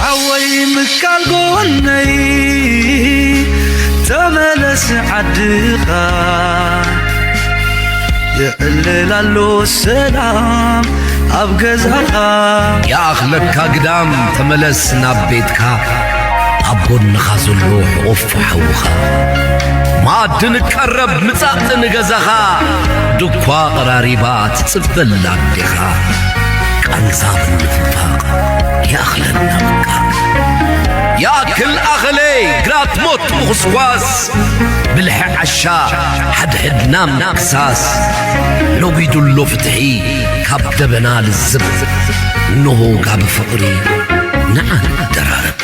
ሓወይ ምካል ጎነይ ተመለስ ዓድኻ፣ የዕልል ኣሎ ሰላም ኣብ ገዛኻ። ይኣኽለካ ግዳም ተመለስ ናብ ቤትካ፣ ኣብ ጎንኻ ዘሎ ሕቑፍ ሓውኻ። መኣዲ ንቀረብ ምጻእ ንገዛኻ፣ ድኳ ቀራሪባ ትጽበላ ኣዴኻ። ቃንዛ ምንፍፋቕ ይኣኽለና በቃ። ይኣክል ኣኸለ ግራት ሞት ምኹስኳስ፣ ብልሒ ዓሻ ሓድሕድና ምክሳስ። ነጒዱሎ ፍትሒ ካብ ደበና ልዝብ፣ እንሆ ጋቢ ፍቕሪ ንዓ ንደራረብ።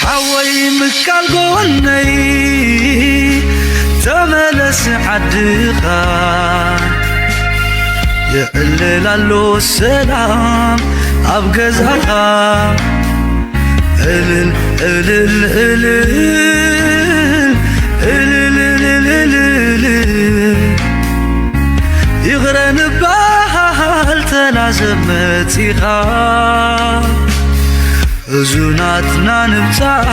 ሓወይ ምካል ጎነይ ተመለስ ዓድኻ፣ የዕልል ኣሎ ሰላም ኣብ ገዛኻ። እልል እልል እልል እልል እልል እልል፣ ይቕረ ንበሃል ተላዘብ መጺኻ። ሕዙናትና ንብጻሕ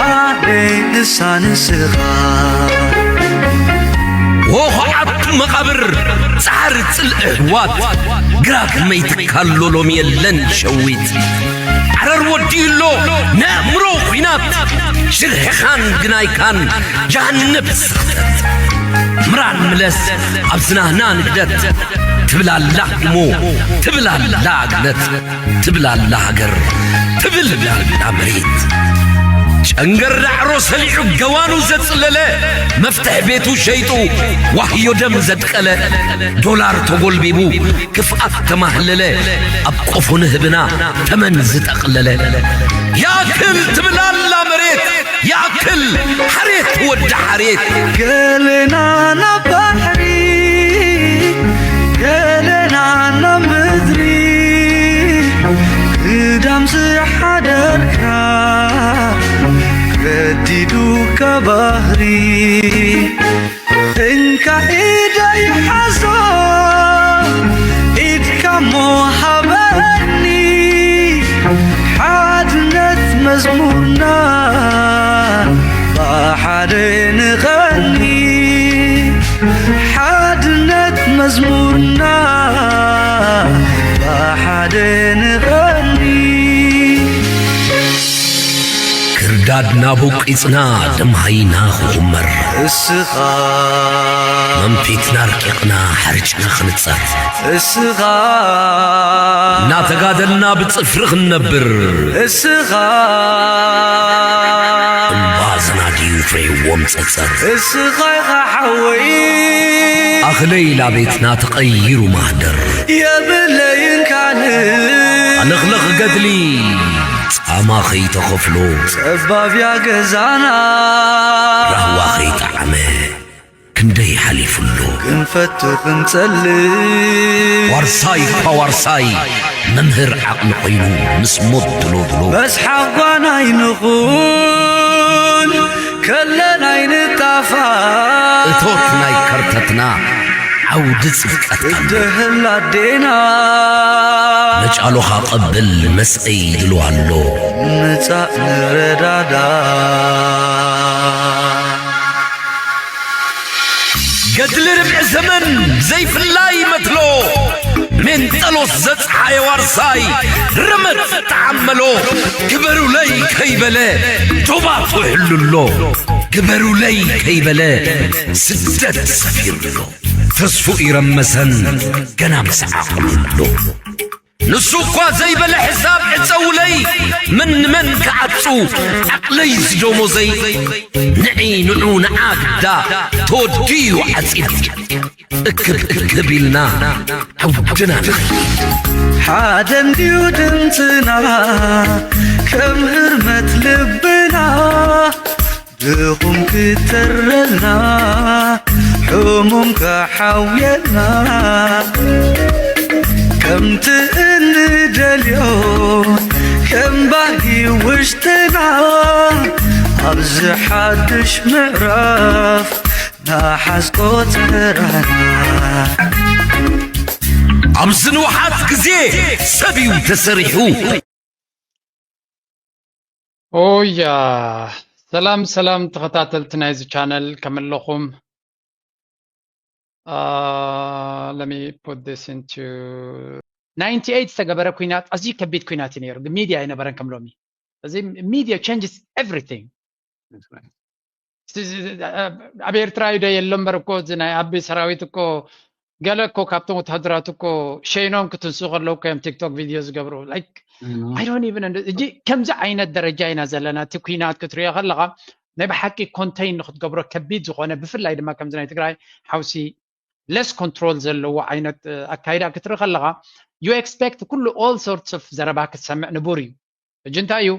ኣደይ ንሳ ንስኻ። ወኹዓት መቓብር ጻዕሪ ጽልኢ ኣሕዋት፣ ግራት መይትካሎ ሎሚ የለን ሸዊት። ዓረር ወዲኡሎ ነእምሮ ኲናት፣ ሽርሕኻን ግናይካን ጀሃነብ ስኽተት። ምራን ምለስ ኣብ ዝናህና ንግደት፣ ትብል ኣላ እሞ ትብል ኣላ ግለት። ትብል ኣላ ሃገር፣ ትብል ኣላ መሬት። ጨንገር ዳዕሮ ሰሊዑ ገዋኑ ዘጽለለ፣ መፍትሕ ቤቱ ሸይጡ ዋህዮ ደም ዘድቀለ፣ ዶላር ተጎልቢቡ ክፍኣት ተማህለለ፣ ኣብ ቆፎ ንህብና ተመን ዝጠቕለለ። ያክል ትብል ኣላ መሬት፣ ያክል ሓሬት ወዲ ሓሬት። ገለና ናብ ባሕሪ፣ ገለና ናብ ምድሪ፣ ግዳም ዝሓደርካ ገዲዱካ ባህሪ። እንካ ኢደይ ሓዞ፣ ኢድካ እሞ ሃበኒ፣ ሓድነት መዝሙርና ብሓደ ንቐኒ። ሓድነት መዝሙርና ብሓደ ንቐኒ። ክርዳድና ቦቂጽና ደምሃይና ክኹመር፣ እስኻ መንፊትና ኣርቂቕና ሓርጭና ክንጸር፣ እስኻ እናተጋደልና ብጽፍሪ ክንነብር፣ እስኻ እምባ ዝናድዩ ፍሬዎም ጸጸር። እስኻ ኢኻ ሓወይ። ኣኽለይ ላቤትና ተቐይሩ ማህደር። የብለይን ካልእ። ኣለኽለኽ ገድሊ ጻማ ኸይተኸፍሎ። ጸባብ እያ ገዛና። ራህዋ ኸይጠዓመ ክንደይ ሓሊፉ ኣሎ። ክንፈቱ ክንጸልእ። ዋርሳይ እኳ ዋርሳይ መምህር ዓቕሊ ኮይኑ ምስ ሞት ድሎ ድሎ። መስሓቕ ጓና ኣይንኹን። ከለና ኣይንጣፋእ። እቶት ናይ ከርተትና ዓውዲ ጽብቀት ኣሎ። እድህል ኣዴና። መጫሎኻ ቀብል መስአይ ድልዋ ኣሎ። ምጻእ ንረዳዳ። ገድሊ ርብዒ ዘመን ዘይፍላይ መትሎ። ሜንጠሎስ ዘጽሓየ ዋርሳይ ረመጽ ተዓመሎ። ግበሩለይ ከይበለ ዶባቱ ይሕሉ ኣሎ። ግበሩለይ ከይበለ ስደት ሰፊሩ ኣሎ። ተስፉ ኢረመሰን ገና ምስ ዓቕሉ ኣሎ። ንሱ እኳ ዘይበለ ሕሳብ ዕጸውለይ፣ መን ንመን ክዓጹ ዓቕለይ ዝደሞዘይ። ንዒ ንዑ ንዓ ግዳ ተወዲኡ ዓጺድ። እክብ እክብ ኢልና ዓውድና ንኸይድ። ሓደ እንድዩ ድምፅና ከም ህርመት ልብና። ድኹም ክተረልና ሕሙም ክሓውየልና። ከምቲ እንደልዮ ከም ባህጊ ውሽጥና። ኣብዚ ሓድሽ ምዕራፍ ናሓዝቆ ተራና። ኣብዚ ንውሓት ግዜ ሰብ እዩ ተሰሪሑ። ኦያ ሰላም ሰላም ተኸታተልቲ ናይዚ ቻነል ከመለኹም። Let me put this into ninety eight ዝተገበረ ኩናት ኣዝዩ ከቢድ ኩናት እዩ ነይሩ። ሚድያ ኣይነበረን ከም ሎሚ። እዚ ሚድያ changes everything። ኣብ ኤርትራ እዩ ዶ የሎ እምበር እኮ እዚ ናይ ኣቢ ሰራዊት እኮ ገለ እኮ ካብቶም ወታደራት እኮ ሸይኖም ክትንሱ ከለዉ እኮ እዮም ቲክቶክ ቪድዮ ዝገብሩ። I don't even እጂ ከምዚ ዓይነት ደረጃ ኢና ዘለና። እቲ ኩናት ክትሪኦ ከለኻ ናይ ብሓቂ ኮንቴይን ንክትገብሮ ከቢድ ዝኾነ ብፍላይ ድማ ከምዚ ናይ ትግራይ ሓውሲ less control ዘለዎ ዓይነት ኣካይዳ ክትርኢ ከለኻ you expect ኩሉ all sorts of ዘረባ ክትሰምዕ ንቡር እዩ። ሕጂ እንታይ እዩ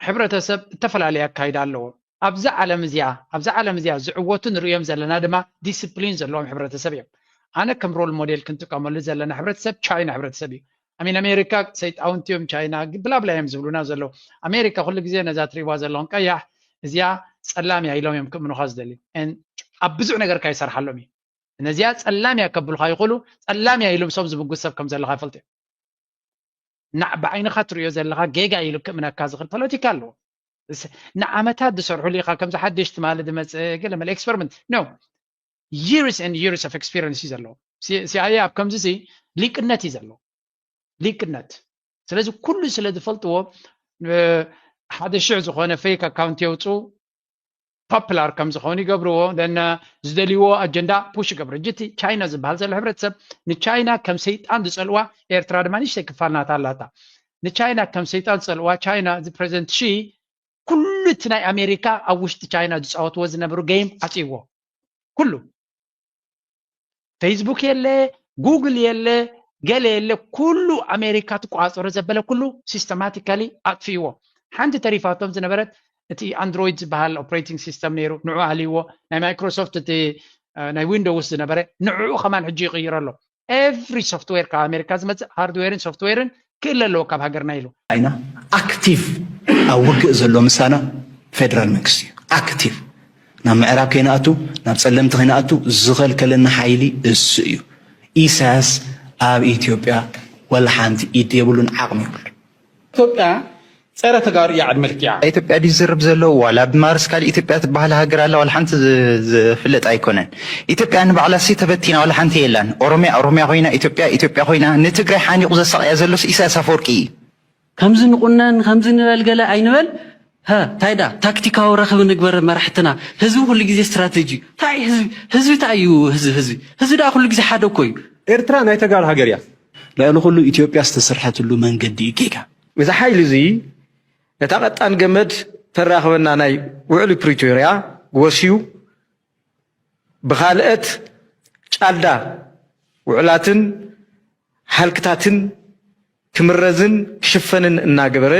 ሕብረተሰብ እተፈላለየ ኣካይዳ ኣለዎ። ኣብዛ ዓለም እዚኣ ኣብዛ ዓለም እዚኣ ዝዕወቱ ንርእዮም ዘለና ድማ ዲስፕሊን ዘለዎም ሕብረተሰብ እዮም። ኣነ ከም ሮል ሞዴል ክንጥቀመሉ ዘለና ሕብረተሰብ ቻይና ሕብረተሰብ እዩ። ኣሚን ኣሜሪካ ሰይጣውንቲ እዮም ቻይና ብላብላ እዮም ዝብሉና ዘለዉ። ኣሜሪካ ኩሉ ግዜ ነዛ ትሪእዋ ዘለኹም ቀያሕ እዚኣ ጸላም እያ ኢሎም እዮም ክእምኑኻ ዝደልዩ። ኣብ ብዙሕ ነገርካ ይሰርሓሎም እዩ። ነዚኣ ጸላም እያ ከብሉኻ ይኽእሉ። ጸላም እያ ኢሉ ምሶም ዝምጉስ ሰብ ከም ዘለኻ ይፈልጡ እዮም። ብዓይንኻ ትሪኦ ዘለኻ ጌጋ ኢሉ ክእምነካ ዝኽእል ፖለቲካ ኣለዎ። ንዓመታት ዝሰርሕሉ ኢኻ ከምዚ ሓድሽ ትማሊ ዝመፀ ገለ መለ experiment no years and years of experience እዩ ዘለዎ። ሲኣይኤ ኣብ ከምዚ ሊቅነት እዩ ዘለዎ። ሊቅነት ስለዚ ኩሉ ስለ ዝፈልጥዎ ሓደ ሽሕ ዝኾነ fake account የውፁ ፖፕላር ከም ዝኾኑ ይገብርዎ። ዝደልይዎ ኣጀንዳ ፑሽ ይገብሩ። ሕጂ እቲ ቻይና ዝበሃል ዘሎ ሕብረተሰብ ንቻይና ከም ሰይጣን ዝፀልዋ ኤርትራ ድማ ንሽተይ ክፋል ናታ ኣላታ። ንቻይና ከም ሰይጣን ዝፀልዋ ቻይና እዚ ፕሬዚደንት ሺ ኩሉ እቲ ናይ ኣሜሪካ ኣብ ውሽጢ ቻይና ዝፃወትዎ ዝነበሩ ጌም ዓፅይዎ። ኩሉ ፌስቡክ የለ፣ ጉግል የለ፣ ገለ የለ። ኩሉ ኣሜሪካ ትቆፃፀሮ ዘበለ ኩሉ ሲስተማቲካሊ ኣጥፍእዎ። ሓንቲ ተሪፋቶም ዝነበረት እቲ ኣንድሮይድ ዝበሃል ኦፕሬቲንግ ሲስተም ነይሩ፣ ንዑ ኣልይዎ። ናይ ማይክሮሶፍት እቲ ናይ ዊንዶውስ ዝነበረ ንዕኡ ከማን ሕጂ ይቕይሮ ኣሎ። ኤቭሪ ሶፍትዌር ካብ ኣሜሪካ ዝመፅእ ሃርድዌርን ሶፍትዌርን ክእለ ኣለዎ ካብ ሃገርና ኢሉ። ቻይና ኣክቲቭ ኣብ ውግእ ዘሎ ምሳና ፌደራል መንግስቲ እዩ። ኣክቲቭ ናብ ምዕራብ ከይንኣቱ ናብ ፀለምቲ ከይንኣቱ ዝኸልከለና ሓይሊ እሱ እዩ። ኢሳያስ ኣብ ኢትዮጵያ ወላ ሓንቲ ኢድ የብሉን፣ ዓቕሚ የብሉን። ኢትዮጵያ ፀረ ተጋሩ እያ ዕድመ ልክያ። ኢትዮጵያ ድዩ ዝርብ ዘሎ ዋላ ብማርስ ካልእ ኢትዮጵያ ትበሃል ሃገር ኣላ ዋላ ሓንቲ ዝፍለጥ ኣይኮነን። ኢትዮጵያ ንባዕላሲ ተበቲና ዋላ ሓንቲ የላን። ኦሮምያ ኦሮምያ ኮይና ኢትዮጵያ ኢትዮጵያ ኮይና ንትግራይ ሓኒቑ ዘሳቕያ ዘሎስ ኢሳያስ ኣፈወርቂ እዩ። ከምዚ ንቑነን ከምዚ ንበል ገለ ኣይንበል። ሀ ታይ ዳ ታክቲካዊ ረኽቢ ንግበር መራሕትና። ህዝቢ ኩሉ ግዜ ስትራተጂ ታይ ህዝቢ ህዝቢ ታይ እዩ ህዝቢ ህዝቢ ህዝቢ ዳ ኩሉ ግዜ ሓደ እኮ እዩ። ኤርትራ ናይ ተጋሩ ሃገር እያ። ልዕሊ ኩሉ ኢትዮጵያ ዝተሰርሐትሉ መንገዲ እዩ ጌጋ። እዚ ሓይሊ እዚ ነታ ቀጣን ገመድ ተራኽበና ናይ ውዕሊ ፕሪቶርያ ወስዩ ብኻልአት ጫልዳ ውዕላትን ሃልክታትን ክምረዝን ክሽፈንን እናገበረ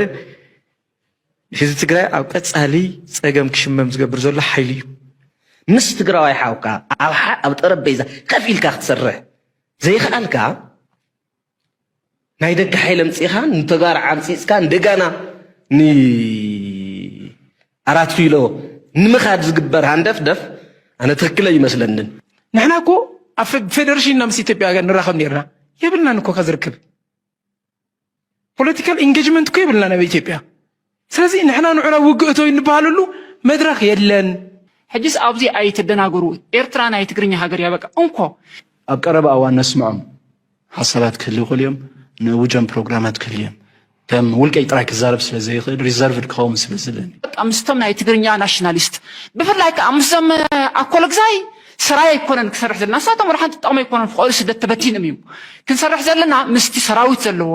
ህዝቢ ትግራይ ኣብ ቀፃሊ ፀገም ክሽመም ዝገብር ዘሎ ሓይሊ እዩ። ምስ ትግራዋይ ሓውካ ኣብ ጠረጴዛ ከፍ ኢልካ ክትሰርሕ ዘይኸኣልካ ናይ ደገ ሓይሊ ኣምፂእኻ ንተጋሩ ዓምፂፅካ እንደጋና ንኣራት ኪሎ ንምኻድ ዝግበር ሃንደፍደፍ ኣነ ትክክል ኣይመስለንን። ንሕና እኮ ኣብ ፌደሬሽንና ምስ ኢትዮጵያ ንራኸብ ነርና የብልናን እኮ ከዝርክብ ፖለቲካል ኢንጌጅመንት እኮ የብልና ናብ ኢትዮጵያ። ስለዚ ንሕና ንዑ ናብ ውግእ እቶ እንበሃለሉ መድረኽ የለን። ሕጅስ ኣብዚ ኣይትደናገሩ። ኤርትራ ናይ ትግርኛ ሃገር እያ በቃ። እንኮ። ኣብ ቀረባ እዋን ነስምዖም ሓሳባት ክህልዉ ይኽእሉ እዮም፣ ነእውጀም ፕሮግራማት ክህልዉ እዮም። ከም ውልቀይ ጥራይ ክዛረብ ስለ ዘይኽእል ሪዘርቭድ ክኸውን ስለ ዝደሊ። በቃ ምስቶም ናይ ትግርኛ ናሽናሊስት ብፍላይ ከዓ ምስዞም ኣኮለግዛይ ሰራይ ኣይኮነን ክሰርሕ ዘለና። ንሳቶም ወላ ሓንቲ ጥቕሚ ኣይኮነን። ፍቐዱ ስደት ተበቲኖም እዮም። ክንሰርሕ ዘለና ምስቲ ሰራዊት ዘለዎ፣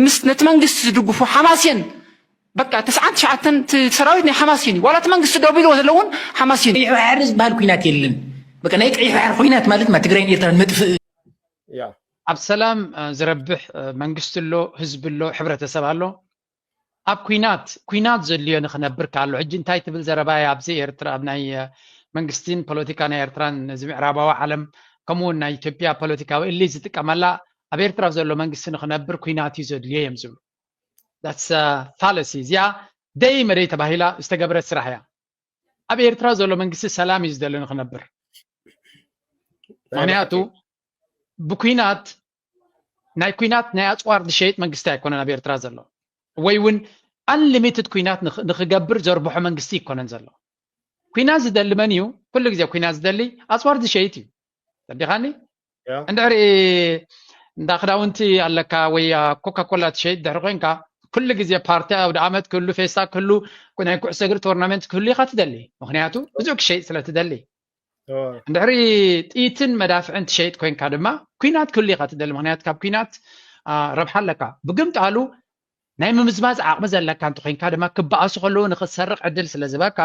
ምስ ነቲ መንግስቲ ዝድግፉ ሓማሴን በቃ ተስዓን ትሽዓተን እቲ ሰራዊት ናይ ሓማሴን እዩ። ዋላ እቲ መንግስቲ ደው ኢልዎ ዘሎ እውን ሓማሴን እዩ። ቀይሕ ባሕሪ ዝበሃል ኩናት የለን። በቃ ናይ ቀይሕ ባሕሪ ኩናት ማለት ማ ትግራይን ኤርትራን መጥፍእ። ኣብ ሰላም ዝረብሕ መንግስቲ ኣሎ፣ ህዝቢ ኣሎ፣ ሕብረተሰብ ኣሎ። ኣብ ኩናት ኩናት ዘድልዮ ንክነብር ካሎ ሕጂ እንታይ ትብል ዘረባ እያ ኣብዚ ኤርትራ ኣብ ናይ መንግስቲን ፖለቲካ ናይ ኤርትራን እዚ ምዕራባዊ ዓለም ከምኡ እውን ናይ ኢትዮጵያ ፖለቲካዊ እሊ ዝጥቀመላ ኣብ ኤርትራ ዘሎ መንግስቲ ንክነብር ኩናት እዩ ዘድልዮ እዮም ዝብሉ። ፋለሲ እዚኣ ደይ መደይ ተባሂላ ዝተገብረት ስራሕ እያ። ኣብ ኤርትራ ዘሎ መንግስቲ ሰላም እዩ ዝደሊ ንክነብር። ምክንያቱ ብኩናት ናይ ኩናት ናይ ኣፅዋር ዝሸይጥ መንግስቲ ኣይኮነን ኣብ ኤርትራ ዘሎ ወይ እውን unlimited ኩናት ንኽ- ንኽገብር ዘርብሖ መንግስቲ ይኮነን ዘሎ። ኩናት ዝደሊ መን እዩ? ኩሉ ግዜ ኩናት ዝደሊ ኣፅዋር ዝሸይጥ እዩ። ተረዲኻኒ? ያ እንድሕሪ እንዳ ክዳውንቲ ኣለካ ወይ ኮካ ኮላ ትሸይጥ ድሕሪ ኮንካ ኩሉ ግዜ ፓርቲ ኣውደ ዓመት ክህሉ ፌስታ ክህሉ ናይ ኩዕሶ እግሪ ቶርናመንት ክህሉ ኢኻ ትደሊ። ምክንያቱ ብዙሕ ክሸይጥ ስለ ትደሊ። ኦ፣ እንድሕሪ ጥይትን መዳፍዕን ትሸይጥ ኮንካ ድማ ኩናት ክህሉ ኢኻ ትደሊ። ምክንያቱ ካብ ኩናት አ፣ ረብሓ ኣለካ። ብግምጣሉ ናይ ምምዝማዝ ዓቕሚ ዘለካ እንተኮይንካ ድማ ክበኣሱ ከለዉ ንክትሰርቕ ዕድል ስለ ዝበካ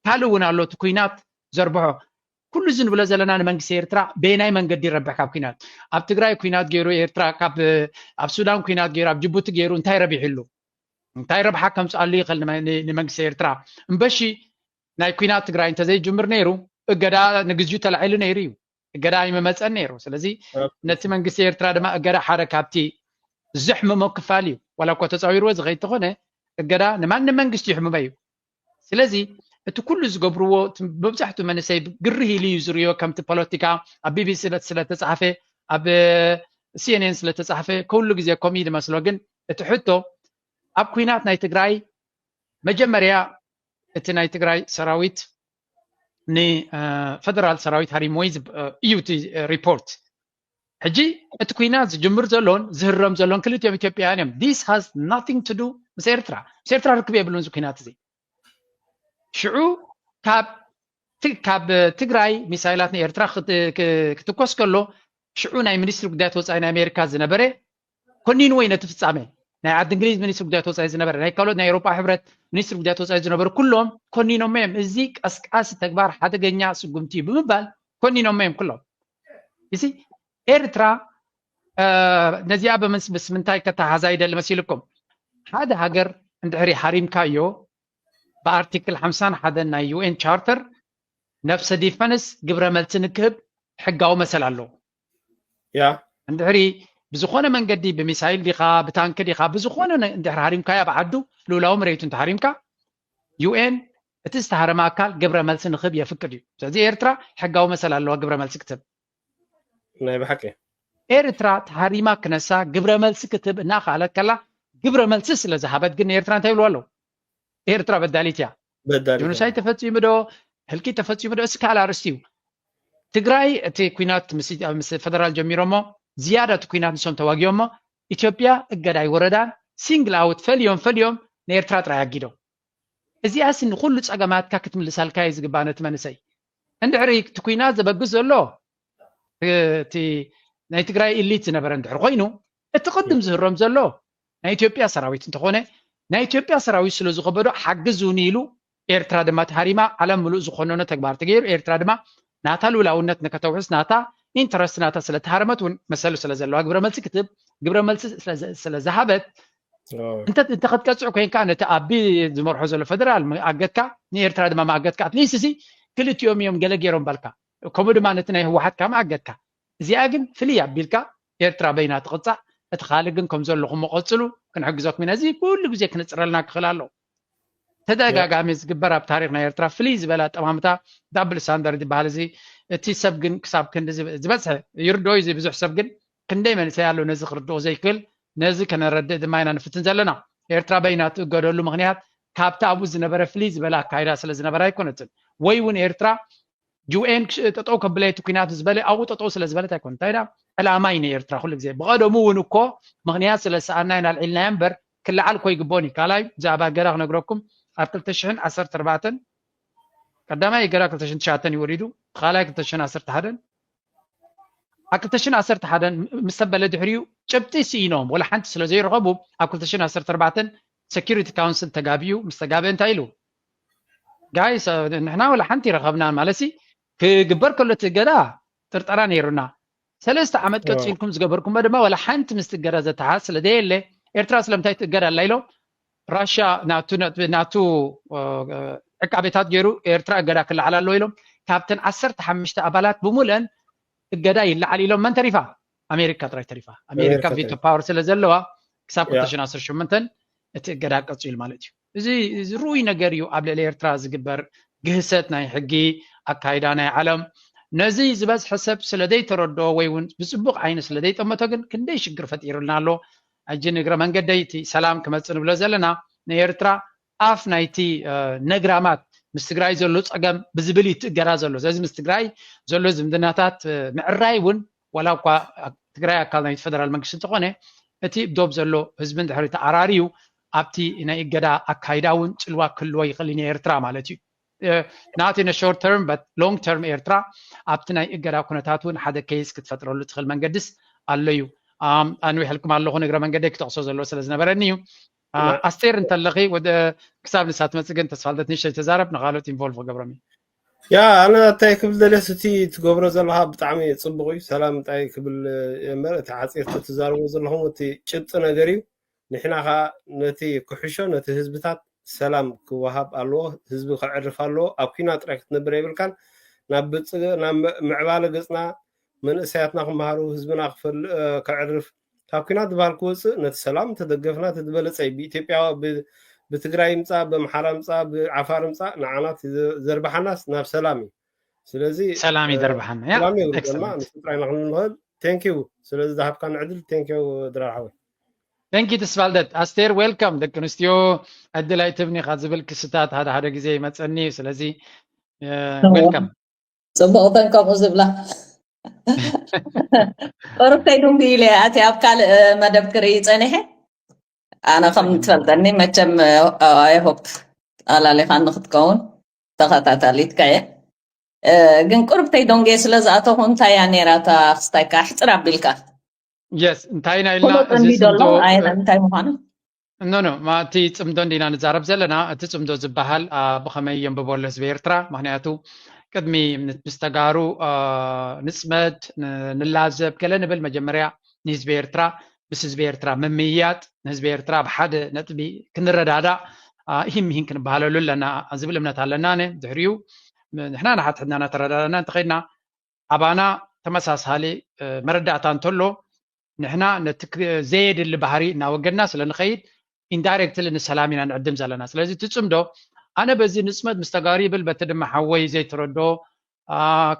ካልእ እውን ኣሎ እቲ ኩናት ዘርብሖ። ኩሉ እዚ ንብሎ ዘለና ንመንግስቲ ኤርትራ በየናይ መንገዲ ይረብሕ ካብ ኩናት? ኣብ ትግራይ ኩናት ገይሩ ኤርትራ ካብ ኣብ ሱዳን ኩናት ገይሩ ኣብ ጅቡቲ ገይሩ እንታይ ረቢሕሉ? እንታይ ረብሓ ከምፅኣሉ ይኽእል ንመ- ን- ንመንግስቲ ኤርትራ? እምበሺ ናይ ኩናት ትግራይ እንተዘይጅምር ነይሩ እገዳ ንግዚኡ ተላዒሉ ነይሩ እዩ። እገዳ ኣይመመፀን ነይሩ። ስለዚ ነቲ መንግስቲ ኤርትራ ድማ እገዳ ሓደ ካብቲ ዘሕምሞ ክፋል እዩ። ዋላ እኮ ተፃዊርዎ ዝኸይድ ተኾነ እገዳ ንማንም መንግስቲ ይሕምሞ እዩ። ስለዚ እቲ ኩሉ ዝገብርዎ እቲ መብዛሕትኡ መንእሰይ ግርህ ኢሉ እዩ ዝርእዮ። ከምቲ ፖለቲካ ኣብ ቢቢሲ ስለ- ስለተፃሕፈ ኣብ ሲኤንኤን ስለተፃሕፈ ኩሉ ግዜ ከምኡ እዩ ዝመስሎ። ግን እቲ ሕቶ ኣብ ኩናት ናይ ትግራይ መጀመርያ እቲ ናይ ትግራይ ሰራዊት ንፈደራል ሰራዊት ሃሪሞ እዩ ዝብ- እዩ እቲ ሪፖርት። ሕጂ እቲ ኩናት ዝጅምር ዘሎን ዝህረም ዘሎን ክልቲኦም ኢትዮጵያውያን እዮም። This has nothing to do ምስ ኤርትራ። ምስ ኤርትራ ርክብ የብሉን እዚ ኩናት እዚ። ሽዑ ካብ ት- ካብ ትግራይ ሚሳይላት ንኤርትራ ክት- ክ- ክትኮስ ከሎ ሽዑ ናይ ሚኒስትሪ ጉዳያት ወፃኢ ናይ ኣሜሪካ ዝነበረ ኮኒንዎ እዩ ነቲ ፍጻሜ። ናይ ዓዲ እንግሊዝ ሚኒስትሪ ጉዳያት ወፃኢ ዝነበረ፣ ናይ ካልኦት ናይ ኤውሮጳ ሕብረት ሚኒስትሪ ጉዳያት ወፃኢ ዝነበሩ ኩሎም ኮኒኖሞ እዮም። እዚ ቀስቃሲ ተግባር ሓደገኛ ስጉምቲ እዩ ብምባል ኮኒኖሞ እዮም ኩሎም። እዚ ኤርትራ እ፣ ነዚኣ ብምስ ምስ ምንታይ ከተሓዛ ይደሊ መሲልኩም? ሓደ ሃገር እንድሕሪ ሃሪምካዮ ብኣርቲክል ሓምሳን ሓደን ናይ ዩኤን ቻርተር ነብሰ ዲፈንስ ግብረ መልሲ ንክህብ ሕጋዊ መሰል ኣለዎ። ያ እንድሕሪ ብዝኾነ መንገዲ ብሚሳይል ዲኻ ብታንኪ ዲኻ ብዝኾነ ነ- እንድሕሪ ሃሪምካያ ብዓዱ ልኡላዊ መሬቱ እንተሃሪምካ ዩኤን እቲ ዝተሃረመ ኣካል ግብረ መልሲ ንክህብ የፍቅድ እዩ። ስለዚ ኤርትራ ሕጋዊ መሰል ኣለዋ ግብረ መልሲ ክትህብ። ናይ ብሓቂ ኤርትራ ተሃሪማ ክነሳ ግብረ መልሲ ክትህብ እናኸኣለት ከላ ግብረ መልሲ ስለ ዝሃበት ግን ኤርትራ እንታይ ይብልዋ ኣለዉ? ኤርትራ በዳሊት እያ። በዳሊ ጆኖሳይድ ተፈጺሙ ዶ ህልቂት ተፈጺሙ ዶ? እሱ ካልእ ኣርእስቲ እዩ። ትግራይ እቲ ኩናት ምስ ምስ ፈደራል ጀሚሮሞ ዝያዳ እቲ ኩናት ንሶም ተዋጊኦሞ ኢትዮጵያ እገዳ ኣይወረዳን። ሲንግል ኣውት ፈልዮም ፈልዮም ንኤርትራ ጥራይ ኣጊዶም። እዚኣስ ንኩሉ ጸገማትካ ክትምልሳልካ እዩ ዝግባእ ነቲ መንእሰይ። እንድሕሪ እቲ ኩናት ዘበግስ ዘሎ እቲ ናይ ትግራይ ኢሊት ዝነበረ እንድሕር ኮይኑ እቲ ቅድም ዝህረም ዘሎ ናይ ኢትዮጵያ ሰራዊት እንተኾነ ናይ ኢትዮጵያ ሰራዊት ስለ ዝኸበዶ ሓግዙኒ ኢሉ ኤርትራ ድማ ተሃሪማ ዓለም ምሉእ ዝኾነኖ ተግባር ተገይሩ ኤርትራ ድማ ናታ ልኡላውነት ንከተውሕስ ናታ ኢንተረስት ናታ ስለተሃረመት እውን መሰሉ ስለ ዘለዋ ግብረ መልሲ ክትህብ ግብረ መልሲ ስለ ዝሃበት እንተ እንተ ክትቀጽዕ ኮይንካ ነቲ ኣቢ ዝመርሖ ዘሎ ፈደራል ኣገድካ ንኤርትራ ድማ ማእገድካ ኣትሊስት ሲ ክልቲኦም እዮም ገለ ገይሮም በልካ ከምኡ ድማ ነቲ ናይ ህወሓት ካም ኣገድካ እዚኣ ግን ፍልይ ኣቢልካ ኤርትራ በይና ትቕጻዕ እቲ ካልእ ግን ከም ዘለኹም ቀጽሉ ክንሕግዘኩም ኢና እዚ ኩሉ ግዜ ክንጽረልና ክኽእል ኣለዎ ተደጋጋሚ ዝግበር ኣብ ታሪክ ናይ ኤርትራ ፍልይ ዝበለ ኣጠማምታ ዳብል ስታንዳርድ ዝበሃል እዚ እቲ ሰብ ግን ክሳብ ክንዲ ዝበፅሐ ይርድኦ እዚ ብዙሕ ሰብ ግን ክንደይ መንእሰይ ኣሎ ነዚ ክርድኦ ዘይክእል ነዚ ከነረድእ ድማ ኢና ንፍትን ዘለና ኤርትራ በይና ትእገደሉ ምክንያት ካብቲ ኣብኡ ዝነበረ ፍልይ ዝበለ ኣካይዳ ስለ ዝነበረ ኣይኮነትን ወይ እውን ኤርትራ ዩኤን ጠጠው ከብለይ እቲ ኩናት ዝበለ ኣብኡ ጠጠው ስለ ዝበለት ኣይኮነ እንታይ ዕላማ እዩ ንኤርትራ ኩሉ ግዜ ብቀደሙ እውን እኮ ምክንያት ስለ ዝሰኣና ኢና ኣልዒልናዮ እምበር ክለዓል እኮ ይግቦን እዩ ካልኣይ ብዛዕባ ገዳ ክነግረኩም ኣብ ክልተ ሽሕን ዓሰርተ ኣርባዕተን ቀዳማይ ገዳ ክልተ ሽሕን ትሽዓተን እዩ ወሪዱ ካልኣይ ክልተ ሽሕን ዓሰርተ ሓደን ኣብ ክልተ ሽሕን ዓሰርተ ሓደን ምስ ተበለ ድሕሪኡ ጭብጢ ስኢኖም ወላ ሓንቲ ስለ ዘይረኸቡ ኣብ ክልተ ሽሕን ዓሰርተ ኣርባዕተን ሴኪሪቲ ካውንስል ተጋቢኡ ምስ ተጋበ እንታይ ኢሉ ጋይስ ንሕና ወላ ሓንቲ ይረኸብና ማለት ክግበር ከሎ እቲ እገዳ ጥርጠራ ነይሩና ሰለስተ ዓመት ቀፂልኩም ዝገበርኩሞ ድማ ወላ ሓንቲ ምስ እገዳ ዘተሓዝ ስለ ዘየለ ኤርትራ ስለምንታይ ትእገድ ኣላ ኢሎም ራሽያ ናቱ ናቱ ዕቃቤታት ገይሩ ኤርትራ እገዳ ክለዓል ኣለዎ ኢሎም ካብተን ዓሰርተ ሓሙሽተ ኣባላት ብሙልአን እገዳ ይለዓል ኢሎም መን ተሪፋ ኣሜሪካ ጥራይ ተሪፋ ኣሜሪካ ቪቶ ፓወር ስለ ዘለዋ ክሳብ ክልተ ሽሕን ዓሰርተ ሸሞንተን እቲ እገዳ ቀፂሉ ማለት እዩ እዚ እዚ ርኡይ ነገር እዩ ኣብ ልዕሊ ኤርትራ ዝግበር ግህሰት ናይ ሕጊ ኣካይዳ ናይ ዓለም ነዚ ዝበዝሐ ሰብ ስለ ዘይተረድኦ ወይ እውን ብፅቡቕ ዓይኒ ስለ ዘይጠመቶ ግን ክንደይ ሽግር ፈጢሩልና ኣሎ ሕጂ ንግረ መንገደይ እቲ ሰላም ክመፅእ ንብሎ ዘለና ንኤርትራ ኣፍ ናይቲ ነግራማት ምስ ትግራይ ዘሎ ፀገም ብዝብል እዩ ትእገዳ ዘሎ። ስለዚ ምስ ትግራይ ዘሎ ዝምድናታት ምዕራይ እውን ዋላ እኳ ትግራይ ኣካል ናይቲ ፈደራል መንግስቲ እንተኾነ እቲ ዶብ ዘሎ ህዝብን ድሕሪ ተኣራርዩ ኣብቲ ናይ እገዳ ኣካይዳ እውን ፅልዋ ክህልዎ ይኽእል እዩ ንኤርትራ ማለት እዩ። ናት in short term but long term ኤርትራ ኣብቲ ናይ እገዳ ኩነታት እውን ሓደ case ክትፈጥረሉ ትኽእል መንገድስ ኣሎ እዩ። ኣንዊሐልኩም ኣለኹ ንእግረ መንገደይ ክጠቕሶ ዘለዎ ስለ ዝነበረኒ እዩ። ኣስቴር እንተለኺ ወደ ክሳብ ንሳ ትመፅእ ግን ተስፋልደት ንእሽተይ ተዛረብ ንካልኦት involve ክገብሮም እዩ። ያ ኣነ እንታይ ክብል ደልየስ እቲ ትገብሮ ዘለካ ብጣዕሚ ፅቡቅ እዩ። ሰላም እንታይ ክብል እምበር እቲ ዓፂር ትዛረቦ ዘለኹም እቲ ጭብጢ ነገር እዩ። ንሕና ከዓ ነቲ ክሕሾ ነቲ ህዝብታት ሰላም ክወሃብ ኣለዎ። ህዝቢ ከዕርፍ ኣለዎ። ኣብ ኩና ጥራይ ክትነብር የብልካን። ናብ ምዕባለ ገፅና መንእሰያትና ክመሃሩ ህዝብና ክዕርፍ ካብ ኩናት ዝበሃል ክወፅእ ነቲ ሰላም ተደገፍና እቲ ዝበለፀ እዩ። ብኢትዮጵያ ብትግራይ ምፃ ብኣምሓራ ምፃ ብዓፋር ምፃ ንዓና ዘርባሓናስ ናብ ሰላም እዩ። ስለዚ ሰላም ይደርብሓና። ሰላም የብርደና ንሱ ጥራይ ኢና ክንብል ንኽእል። Thank you ስለዚ ዝሃብካኒ ዕድል። Thank you ድራር ሓወይ። Thank you ተስፋልደት። ኣስቴር welcome። ደቂ ኣንስትዮ ዕድል ኣይትህብኒ ኢኻ ዝብል ክስታት ሓደ ሓደ ግዜ ይመፀኒ እዩ። ስለዚ welcome። ፅቡቅ እተን ከምኡ ዝብላ ቁርብተይ ድንጉ ኢለ ኣቲ ኣብ ካልእ መደብ ክርኢ ፀኒሐ። ኣነ ከም ትፈልጠኒ መቸም I hope ኣላሊኻኒ ክትከውን ተኸታታሊትካ እየ። ግን ቁርብተይ ደንጉየ ስለ ዝኣተኹ እንታይ እያ ነይራ እታ ክስታይካ ኣሕፅር ኣቢልካ yes እንታይ ኢና ኢልና ፍሉጥ እንዲ ደሎ ኣይነ እንታይ ምዃኑ ኖ ኖ እቲ ፅምዶ እንዲና ንዛረብ ዘለና። እቲ ፅምዶ ዝበሃል ብኸመይ የንብቦ ኣሎ ህዝቢ ኤርትራ? ምክንያቱ ቅድሚ ምስ ተጋሩ ንፅመድ ንላዘብ ገለ ንብል መጀመርያ ንህዝቢ ኤርትራ ምስ ህዝቢ ኤርትራ ምምይያጥ ንህዝቢ ኤርትራ ብሓደ ነጥቢ ክንረዳዳእ ሂም ሂን ክንበሃለሉ ኣለና ዝብል እምነት ኣለና። ድሕሪኡ ንሕና ንሓትሕድና እናተረዳዳና እንተኸድና ኣባና ተመሳሳሊ መረዳእታ እንተሎ ንሕና ነቲ ዘየድሊ ባህሪ እናወገድና ስለ ንኸይድ indirectly ንሰላም ኢና ንዕድም ዘለና። ስለዚ እቲ ፅምዶ ኣነ በዚ ንፅመድ ምስ ተጋሩ ይብል በቲ ድማ ሓወይ ዘይትረዶ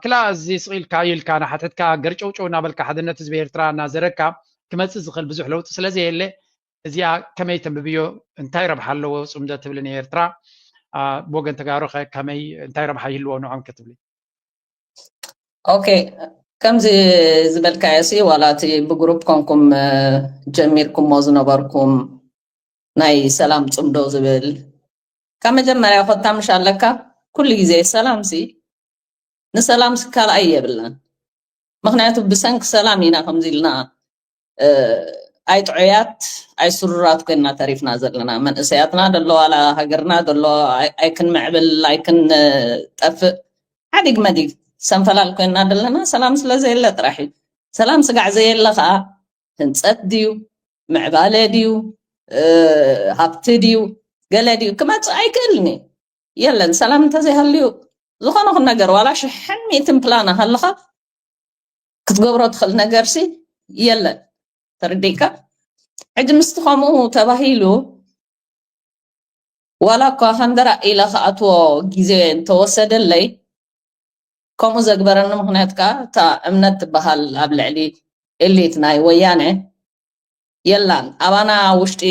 ክላ እዚ ስቕ ኢልካ ኢልካ ናሓትሕትካ ገርጨውጨው እናበልካ ሓድነት ህዝቢ ኤርትራ እናዘረካ ክመፅእ ዝኽእል ብዙሕ ለውጢ ስለ ዘየለ እዚኣ ከመይ ተንብብዮ እንታይ ረብሓ ኣለዎ ፅምዶ ትብሊ ንኤርትራ ብወገን ተጋሩ ከ ከመይ እንታይ ረብሓ ይህልዎ ንዖም ክትብሊ ኦኬ ከምዚ ዝበልካዮ ሲ ዋላ እቲ ብግሩፕ ኮንኩም ጀሚርኩሞ ዝነበርኩም ናይ ሰላም ፅምዶ ዝብል ካብ መጀመርያ ኮታ ምሽ ኣለካ ኩሉ ግዜ ሰላም ሲ ንሰላም ሲ ካልኣይ የብልናን ምክንያቱ ብሰንኪ ሰላም ኢና ከምዚ ኢልና ኣይጥዑያት ኣይስሩራት ኮይና ተሪፍና ዘለና መንእሰያትና ደሎ ዋላ ሃገርና ደሎ ኣይክንምዕብል ኣይክንጠፍእ ሓዲግ መዲግ ሰንፈላል ኮይና ዘለና ሰላም ስለ ዘየለ ጥራሕ እዩ ሰላም ስጋዕ ዘየለ ከዓ ህንፀት ድዩ ምዕባለ ድዩ ሃብቲ ድዩ ገለ ድዩ ክመፅእ ኣይክእልን እዩ የለን ሰላም እንተዘይሃልዩ ዝኾነ ነገር ዋላ ሽሕን ሚእትን ፕላን ሃለኻ ክትገብሮ ትኽእል ነገር ሲ የለን ተረዲእካ ሕጂ ምስቲ ከምኡ ተባሂሉ ዋላ እኳ ከንደራ ኢለ ክኣትዎ ግዜ እንተወሰደለይ ከምኡ ዘግበረኒ ምክንያት ከዓ እታ እምነት ትበሃል ኣብ ልዕሊ ኤሊት ናይ ወያነ የላን ኣባና ውሽጢ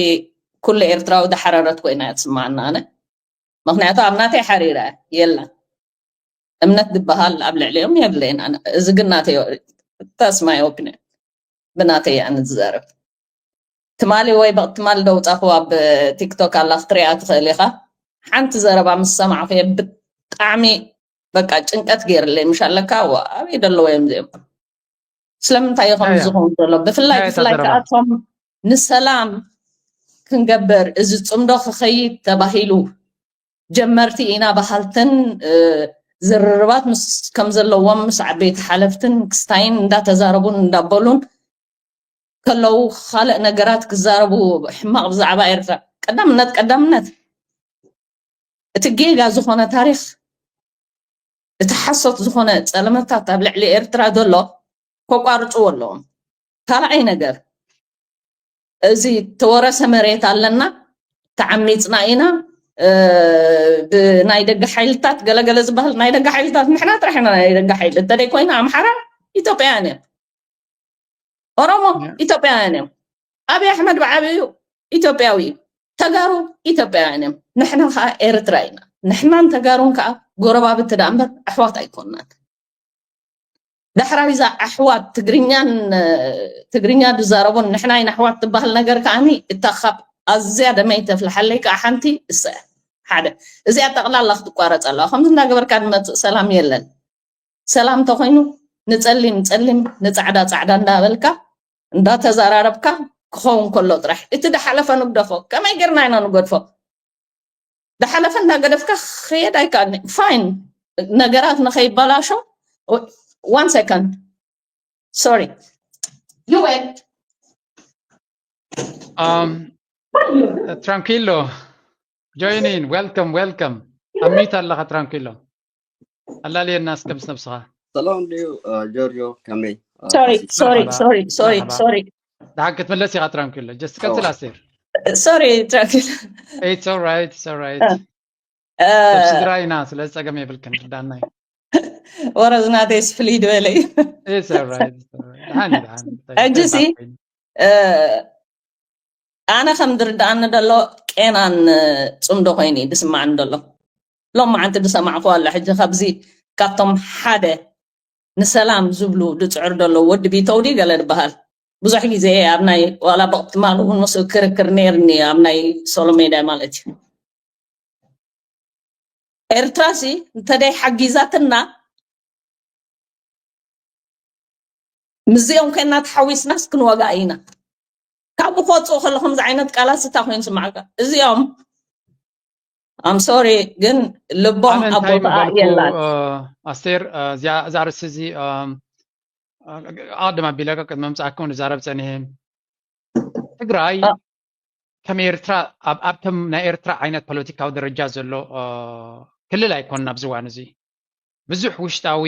ኩሉ ኤርትራዊ ዳሓረረት ኮይና እያ ትስማዓና ኣነ ምክንያቱ ኣብ ናተይ ሓሪረ የላን እምነት ዝበሃል ኣብ ልዕሊኦም የብለይን ኣነ እዚ ግን ናተይ that's my opinion ብናተይ ኣነ ዝዛረብ ትማሊ ወይ በቅ ትማሊ ደውፃኹ ኣብ ቲክቶክ ኣላ ክትሪኣ ትኽእል ኢኻ ሓንቲ ዘረባ ምስ ሰማዕኹ ብጣዕሚ በቃ ጭንቀት ገይርለይ ምሽ ኣለካ ኣበይ ደለዎ እዮም እዚኦም ስለምንታይ እዩ ከም ዝኸውን ዘሎ ብፍላይ ብፍላይ ከኣቶም ንሰላም ክንገብር እዚ ፅምዶ ክኸይድ ተባሂሉ ጀመርቲ ኢና በሃልትን ዝርርባት ምስ ከም ዘለዎም ምስ ዓበይቲ ሓለፍትን ክስታይን እንዳተዛረቡን እንዳበሉን ከለዉ ካልእ ነገራት ክዛረቡ ሕማቕ ብዛዕባ ኤርትራ ቀዳምነት ቀዳምነት እቲ ጌጋ ዝኾነ ታሪኽ እቲ ሓሶት ዝኾነ ጸለመታት ኣብ ልዕሊ ኤርትራ ዘሎ ከቋርጽዎ ኣለዎም ካልኣይ ነገር እዚ ተወረሰ መሬት ኣለና ተዓሚፅና ኢና ብናይ ደገ ሓይልታት ገለገለ ዝበሃል ናይ ደገ ሓይልታት ንሕና ጥራሕ ኢና ናይ ደገ ሓይሊ እንተደይ ኮይና ኣምሓራ ኢትዮጵያውያን እዮም ኦሮሞ ኢትዮጵያውያን እዮም ኣብይ ኣሕመድ ብዓብዩ ኢትዮጵያዊ እዩ ተጋሩ ኢትዮጵያውያን እዮም። ንሕና ከዓ ኤርትራ ኢና። ንሕናን ተጋሩን ከዓ ጎረባብቲ ደኣ እምበር ኣሕዋት ኣይኮንናን። ዳሕራይ እዛ ኣሕዋት ትግርኛን ትግርኛ ዝዛረቡን ንሕና ኢና ኣሕዋት ትበሃል ነገር ከዓኒ እታ ካብ ኣዝያ ደመይ ተፍልሓለይ ከዓ ሓንቲ እሳ እያ። ሓደ እዚኣ ጠቕላላ ክትቋረፅ ኣለዋ። ከምዚ እንዳገበርካ ዝመፅእ ሰላም የለን። ሰላም ተኮይኑ ንፀሊም ፀሊም ንፃዕዳ ፃዕዳ እንዳበልካ እንዳተዘራረብካ ክኸውን ከሎ ጥራሕ እቲ ድሓለፈ ንግደፎ። ከመይ ጌርና ኢና ንገድፎ? ድሓለፈ እንዳገደፍካ ክኸየድ ኣይከኣልን። ፋይን ነገራት ንኸይበላሾ one second. Sorry. You wait. Um, Tranquilo, join in. Welcome, welcome. ኣብ ሚዩት ኣለኻ ትራንኪሎ። ኣላልየና እስከ ምስ ነብስኻ። ሰላም ድዩ ጆርጆ? ከመይ? Sorry, sorry, sorry, sorry, sorry. ደሓን ክትምለስ ኢኻ ትራንኪሎ። Just ቀጽል ኣስቴር። Sorry, ትራንኪሎ። It's all right, it's all right። ሰብ ስድራ ኢና፣ ስለዚ ጸገም የብልክን። ርዳና እዩ። ወረ ዝናተይስ ፍልይ ዝበለ እዩ። It's all right, it's all right። ደሓን እዩ፣ ደሓን እዩ። ሕጂ ሲ ኣነ ከም ዝርድኣኒ ዘሎ ቄናን ጽምዶ ኮይኑ እዩ ዝስማዕኒ ዘሎ። ሎም መዓንቲ ዝሰማዕኩ ኣሎ። ሕጂ ካብዚ ካብቶም ሓደ ንሰላም ዝብሉ ዝፅዕር ዘሎ ወዲ ቢተው ድዩ ገለ ዝበሃል ብዙሕ ግዜ ኣብ ናይ ዋላ ብቕትማሉ እውን ምስ ክርክር ነይርኒ ኣብ ናይ ሶሎ ሜድያ ማለት እዩ። ኤርትራ ሲ እንተደይ ሓጊዛትና ምስዚኦም ኮይና ተሓዊስናስ ክንወጋ ኢና። ካብኡ ክወፅኡ ከለኹም እዚ ዓይነት ቃላት ስታ ኮይኑ ስማዕካ እዚኦም I'm sorry ግን ልቦም ኣብ ቦታኣ የላን። ኣስቴር እዛ ርእሲ እዚ ኣቐድም ኣቢለ ቅድሚ ምምፃእኩም ንዛረብ ፀኒሐ። ትግራይ ከም ኤርትራ ኣብ ኣብቶም ናይ ኤርትራ ዓይነት ፖለቲካዊ ደረጃ ዘሎ ክልል ኣይኮን ኣብዚ እዋን እዚ ብዙሕ ውሽጣዊ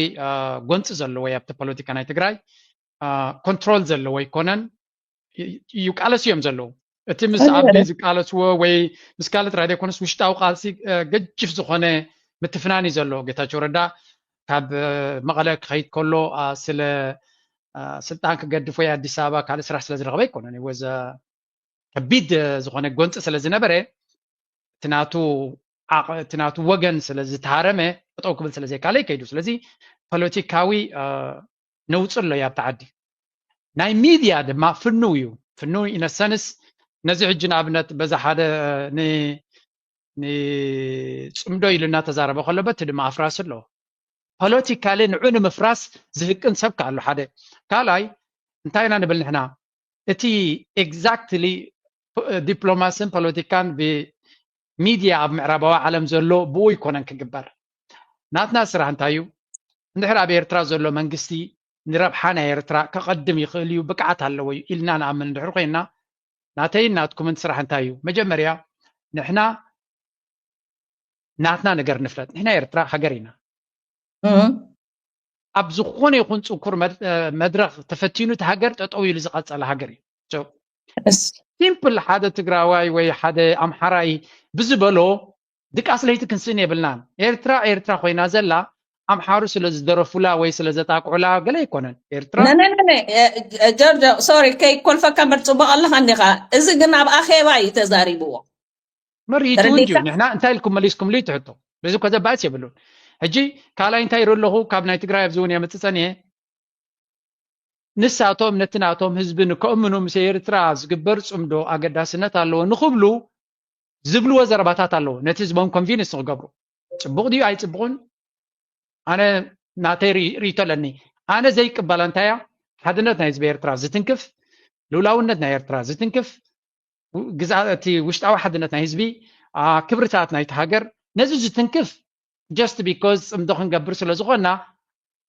ጎንፂ ዘለዎ ኣብቲ ፖለቲካ ናይ ትግራይ ኮንትሮል ዘለዎ ኣይኮነን። ይቃለሱ እዮም ዘለዉ። እቲ ምስ ኣቢ ዝቃለስዎ ወይ ምስ ካልእ ጥራይ ዘይኮነስ ውሽጣዊ ቃልሲ ገጅፍ ዝኾነ ምትፍናን እዩ ዘሎ። ጌታቸው ረዳ ካብ መቐለ ክኸይድ ከሎ ስለ ስልጣን ክገድፍ ወይ ኣዲስ ኣበባ ካልእ ስራሕ ስለ ዝረኸበ ኣይኮነን። ወዘ ከቢድ ዝኾነ ጎንፂ ስለ ዝነበረ እቲ ናቱ ወገን ስለ ዝተሃረመ ጠጠው ክብል ስለ ዘይካለ ይከይዱ። ስለዚ ፖለቲካዊ ነውፂ ኣሎ ኣብቲ ዓዲ። ናይ ሚድያ ድማ ፍኑው እዩ። ፍኑው ኢነሰንስ ነዚ ሕጂ ንኣብነት በዛ ሓደ ንፅምዶ ኢሉ እናተዛረበ ከሎ በቲ ድማ ኣፍራስ ኣሎ። ፖለቲካሊ ንዑ ንምፍራስ ዝህቅን ሰብ ከኣሉ ሓደ ካልኣይ እንታይ ኢና ንብል ንሕና እቲ ኤግዛክትሊ ዲፕሎማስን ፖለቲካን ብሚድያ ኣብ ምዕራባዊ ዓለም ዘሎ ብኡ ይኮነን ክግበር። ናትና ስራሕ እንታይ እዩ? እንድሕር ኣብ ኤርትራ ዘሎ መንግስቲ ንረብሓ ናይ ኤርትራ ከቐድም ይኽእል እዩ፣ ብቅዓት ኣለዎ እዩ ኢልና ንኣምን እንድሕር ኮይና ናተይን ናትኩምን ስራሕ እንታይ እዩ? መጀመርያ ንሕና ናትና ነገር ንፍለጥ። ንሕና ኤርትራ ሃገር ኢና። ኣብ ዝኾነ ይኹን ፅንኩር መድረኽ ተፈቲኑ እቲ ሃገር ጠጠው ኢሉ ዝቐፀለ ሃገር እዩ። ሲምፕል ሓደ ትግራዋይ ወይ ሓደ ኣምሓራይ ብዝበሎ ድቃስ ለይቲ ክንስእን የብልናን። ኤርትራ ኤርትራ ኮይና ዘላ ኣምሓሩ ስለ ዝደረፉላ ወይ ስለ ዘጣቅዑላ ገለ ኣይኮነን። ኤርትራ ጆርጆ ሶሪ ከይኮልፈካ እምበር ፅቡቅ ኣለካ እንዲካ። እዚ ግን ኣብ ኣኼባ እዩ ተዛሪብዎ። መሪቱ እንጂ ንሕና እንታይ ኢልኩም መሊስኩም ልዩ ትሕቶ በዚ እኮ ዘባእስ የብሉን። ሕጂ ካልኣይ እንታይ ይርኢ ኣለኹ ካብ ናይ ትግራይ ኣብዚ እውን የምፅእ ፀኒሐ ንሳቶም ነቲ ናቶም ህዝቢ ንከእምኑ ምስ ኤርትራ ዝግበር ፅምዶ ኣገዳስነት ኣለዎ ንክብሉ ዝብልዎ ዘረባታት ኣለዎ ነቲ ህዝቦም ኮንቪንስ ንክገብሩ። ፅቡቅ ድዩ ኣይፅቡቅን ኣነ ናተይ ርእይቶ ኣለኒ። ኣነ ዘይቅበላ እንታይ እያ ሓድነት ናይ ህዝቢ ኤርትራ ዝትንክፍ፣ ልኡላውነት ናይ ኤርትራ ዝትንክፍ፣ ግዛእ እቲ ውሽጣዊ ሓድነት ናይ ህዝቢ፣ ክብርታት ናይቲ ሃገር ነዚ ዝትንክፍ just because ፅምዶ ክንገብር ስለ ዝኾንና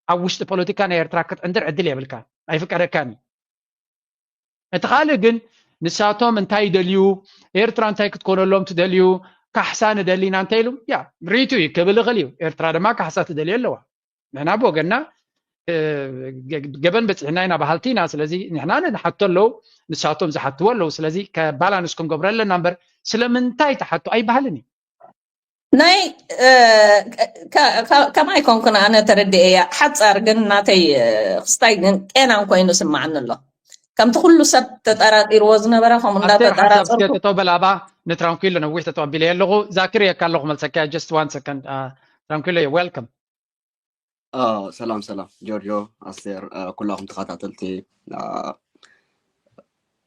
ኣብ ውሽጢ ፖለቲካ ናይ ኤርትራ ክትዕንድር ዕድል የብልካ ኣይፍቀደካን እዩ። እቲ ካልእ ግን ንሳቶም እንታይ ይደልዩ ኤርትራ እንታይ ክትኮነሎም ትደልዩ ካሕሳ ንደሊ ኢና እንታይ ኢሉ ያ ርእይቱ እዩ ክብል ይኽእል እዩ። ኤርትራ ድማ ካሕሳ ትደልዩ ኣለዋ። ንሕና ብወገንና ገበን በፂሕና ኢና በሃልቲ ኢና። ስለዚ ንሕና ንሓቶ ኣለዉ ንሳቶም ዝሓትዎ ኣለዉ። ስለዚ ባላንስ ክንገብሮ ኣለና እምበር ስለምንታይ ትሓቱ ኣይበሃልን እዩ። ናይ ከማይ ኮንኩን ኣነ ተረድኤያ ሓፃር ግን ናተይ ክስታይ ግን ጤናን ኮይኑ ስማዓኒ ኣሎ። ከምቲ ኩሉ ሰብ ተጠራጢርዎ ዝነበረ ከምኡ እንዳተጠራጠርኩ በል ኣባ ንትራንኩሎ ነዊሕ ተተቐቢለ ኣለኹ። ዛኪር የካ ኣለኹ፣ መልሰካ። Just one second. ትራንኩሎ፣ welcome. ሰላም ሰላም ጆርጆ፣ ኣስቴር፣ ኩላኹም ተኸታተልቲ።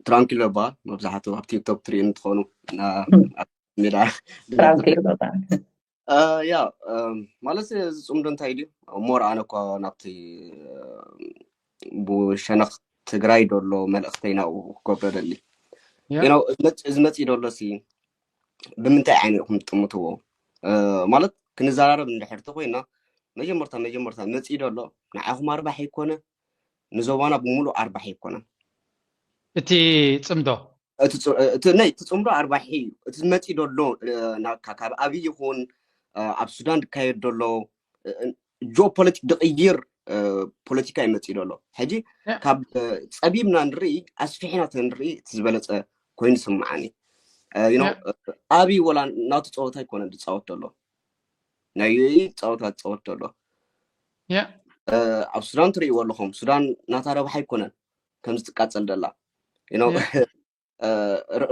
ትራንኩሎ ይበሃል። መብዛሕትኡ ኣብ ቲክቶክ ትሪኡ እንትኾኑ ሜዳ ትራንኩሎ ይበሃል። ያ ማለት እዚ ፅምዶ እንታይ ድዩ? ሞር ኣነ እኮ ናብቲ ብሸነኽ ትግራይ ደሎ መልእኽተይ ናብኡ ክገብሮ ደሊ። እዚ መፂእ ደሎ ሲ ብምንታይ ዓይኒ ኢኹም ትጥምትዎ? ማለት ክንዘራረብ እንድሕር ተኮይና መጀመርታ መጀመርታ መፂእ ደሎ ንዓኹም ኣርባሒ ይኮነ፣ ንዞባና ብምሉእ ኣርባሒ ይኮነ። እቲ ፅምዶ ናይ እቲ ፅምዶ ኣርባሒ እዩ። እቲ መፂእ ደሎ ካብ ኣብይ ይኹን ኣብ ሱዳን ዝካየድ ደሎ ጂኦፖለቲክ ድቕይር ፖለቲካ ይመፅእ ደሎ። ሕጂ ካብ ፀቢብና ንርኢ ኣስፊሕና ተንርኢ እቲ ዝበለፀ ኮይኑ ስምዓኒ። ኣብይ ወላ ናቱ ፀወታ ኣይኮነን ዝፃወት ደሎ፣ ናይ ዩኤኢ ፀወታ ዝፃወት ደሎ። ኣብ ሱዳን ትርእይዎ ኣለኹም። ሱዳን ናታ ረብሓ ኣይኮነን ከምዚ ትቃፀል ደላ።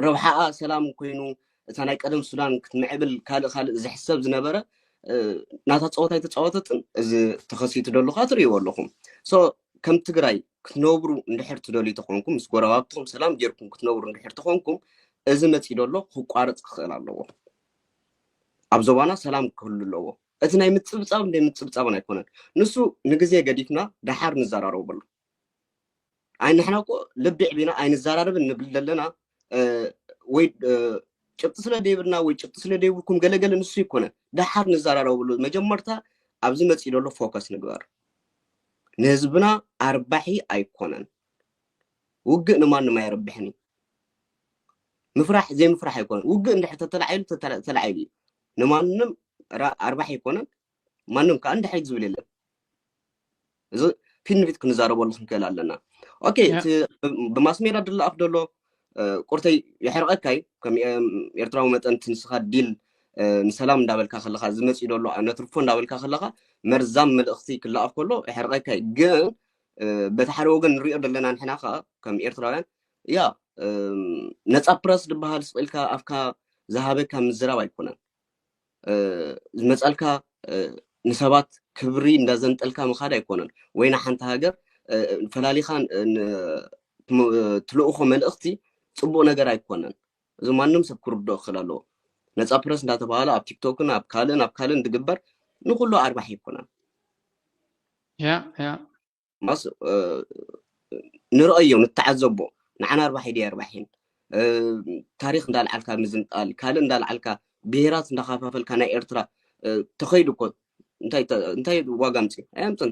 ረብሓኣ ሰላም ኮይኑ እታ ናይ ቀደም ሱዳን ክትምዕብል ካልእ ካልእ ዝሕሰብ ዝነበረ ናታ ፀወታ ኣይተፃወተትን። እዚ ተኸሲቱ ደሎ ከዓ ትርእይዎ ኣለኹም። ከም ትግራይ ክትነብሩ እንድሕር ትደልዩ ተኾንኩም፣ ምስ ጎረባብትኹም ሰላም ጌርኩም ክትነብሩ እንድሕር ተኾንኩም፣ እዚ መፂእ ደሎ ክቋረፅ ክኽእል ኣለዎ። ኣብ ዞባና ሰላም ክህሉ ኣለዎ። እቲ ናይ ምፅብፃብ እንደ ምፅብፃብን ኣይኮነን። ንሱ ንግዜ ገዲፍና ደሓር ንዘራረበሉ። ኣይ ንሕና እኮ ልቢ ዕቢና ኣይንዘራረብን ንብል ዘለና ወይ ጭብጢ ስለ ደይብልና ወይ ጭብጢ ስለ ደይብልኩም ገለገለ ንሱ ይኮነ። ደሓር ንዘራረበሉ። መጀመርታ ኣብዚ መፂእ ደሎ ፎከስ ንግበር። ንህዝብና ኣርባሒ ኣይኮነን። ውግእ ንማንም ኣየርብሕን እዩ። ምፍራሕ ዘይምፍራሕ ኣይኮነን። ውግእ እንድሕር ተተላዒሉ ተላዒሉ እዩ። ንማንም ኣርባሒ ኣይኮነን። ማንም ከዓ እንድሕር ዝብል የለን። እዚ ፊት ንፊት ክንዛረበሉ ክንክእል ኣለና። ኦኬ፣ እቲ ብማስ ሜዳ ድለኣፍ ደሎ ቁርተይ የሕርቐካ እዩ። ከም ኤርትራዊ መጠን እቲ ንስኻ ዲል ንሰላም እንዳበልካ ከለኻ ዝመፅእ ደሎ ነትርፎ እንዳበልካ ከለኻ መርዛም መልእኽቲ ክለኣፍ ከሎ የሕርቐካ እዩ። ግን በቲ ሓደ ወገን ንሪኦ ዘለና ንሕና ከዓ ከም ኤርትራውያን ያ ነፃ ፕረስ ዝበሃል ስቕ ኢልካ ኣፍካ ዝሃበካ ምዝራብ ኣይኮነን። ዝመፀልካ ንሰባት ክብሪ እንዳዘንጠልካ ምኻድ ኣይኮነን። ወይ ንሓንቲ ሃገር ፈላሊኻ ትልእኾ መልእኽቲ ፅቡቕ ነገር ኣይኮነን። እዚ ማንም ሰብ ክርድኦ ክኽእል ኣለዎ። ነፃ ፕረስ እንዳተባሃለ ኣብ ቲክቶክን ኣብ ካልእን ኣብ ካልእን ዝግበር ንኩሉ ኣርባሒ ኣይኮነን። ያ ያ ማስ ንርአዮ፣ ንተዓዘቦ። ንዓና ኣርባሒ ድያ ኣርባሒን ታሪኽ እንዳልዓልካ ምዝንጣል፣ ካልእ እንዳልዓልካ ብሄራት እንዳኸፋፈልካ ናይ ኤርትራ ተኸይዱ እኮ እንታይ ዋጋ ምፅ ኣያምፅን።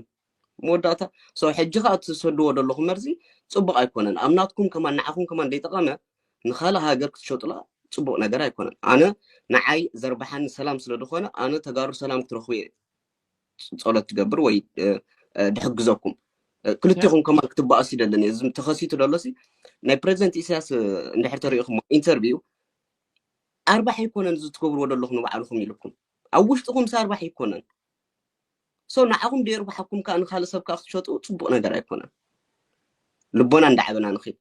መወዳእታ ሰው ሕጂ ከዓ እትሰድዎ ዘለኹም መርዚ ፅቡቕ ኣይኮነን። ኣብ ናትኩም ከማን ንዓኹም ከማን ዘይጠቐመ ንካልእ ሃገር ክትሸጡላ ፅቡቕ ነገር ኣይኮነን። ኣነ ንዓይ ዘርባሓኒ ሰላም ስለዝኾነ ኣነ ተጋሩ ሰላም ክትረኽቡ እየ ጸሎት ትገብር ወይ ድሕግዘኩም። ክልቲኹም ከማን ክትበኣሱ ይደልን እየ። እዚ ተኸሲቱ ደሎሲ ናይ ፕሬዚደንት ኢሳያስ እንድሕር ተሪኢኹሞ ኢንተርቪው ኣርባሕ ኣይኮነን እዚ ትገብርዎ ደለኹም ንባዕልኹም ኢልኩም ኣብ ውሽጥኹም ሲ ኣርባሕ ኣይኮነን። ሶ ንዓኹም ደየርባሓኩም ከዓ ንካልእ ሰብ ከዓ ክትሸጡ ፅቡቅ ነገር ኣይኮነን። ልቦና እንዳዓበና ንኽድ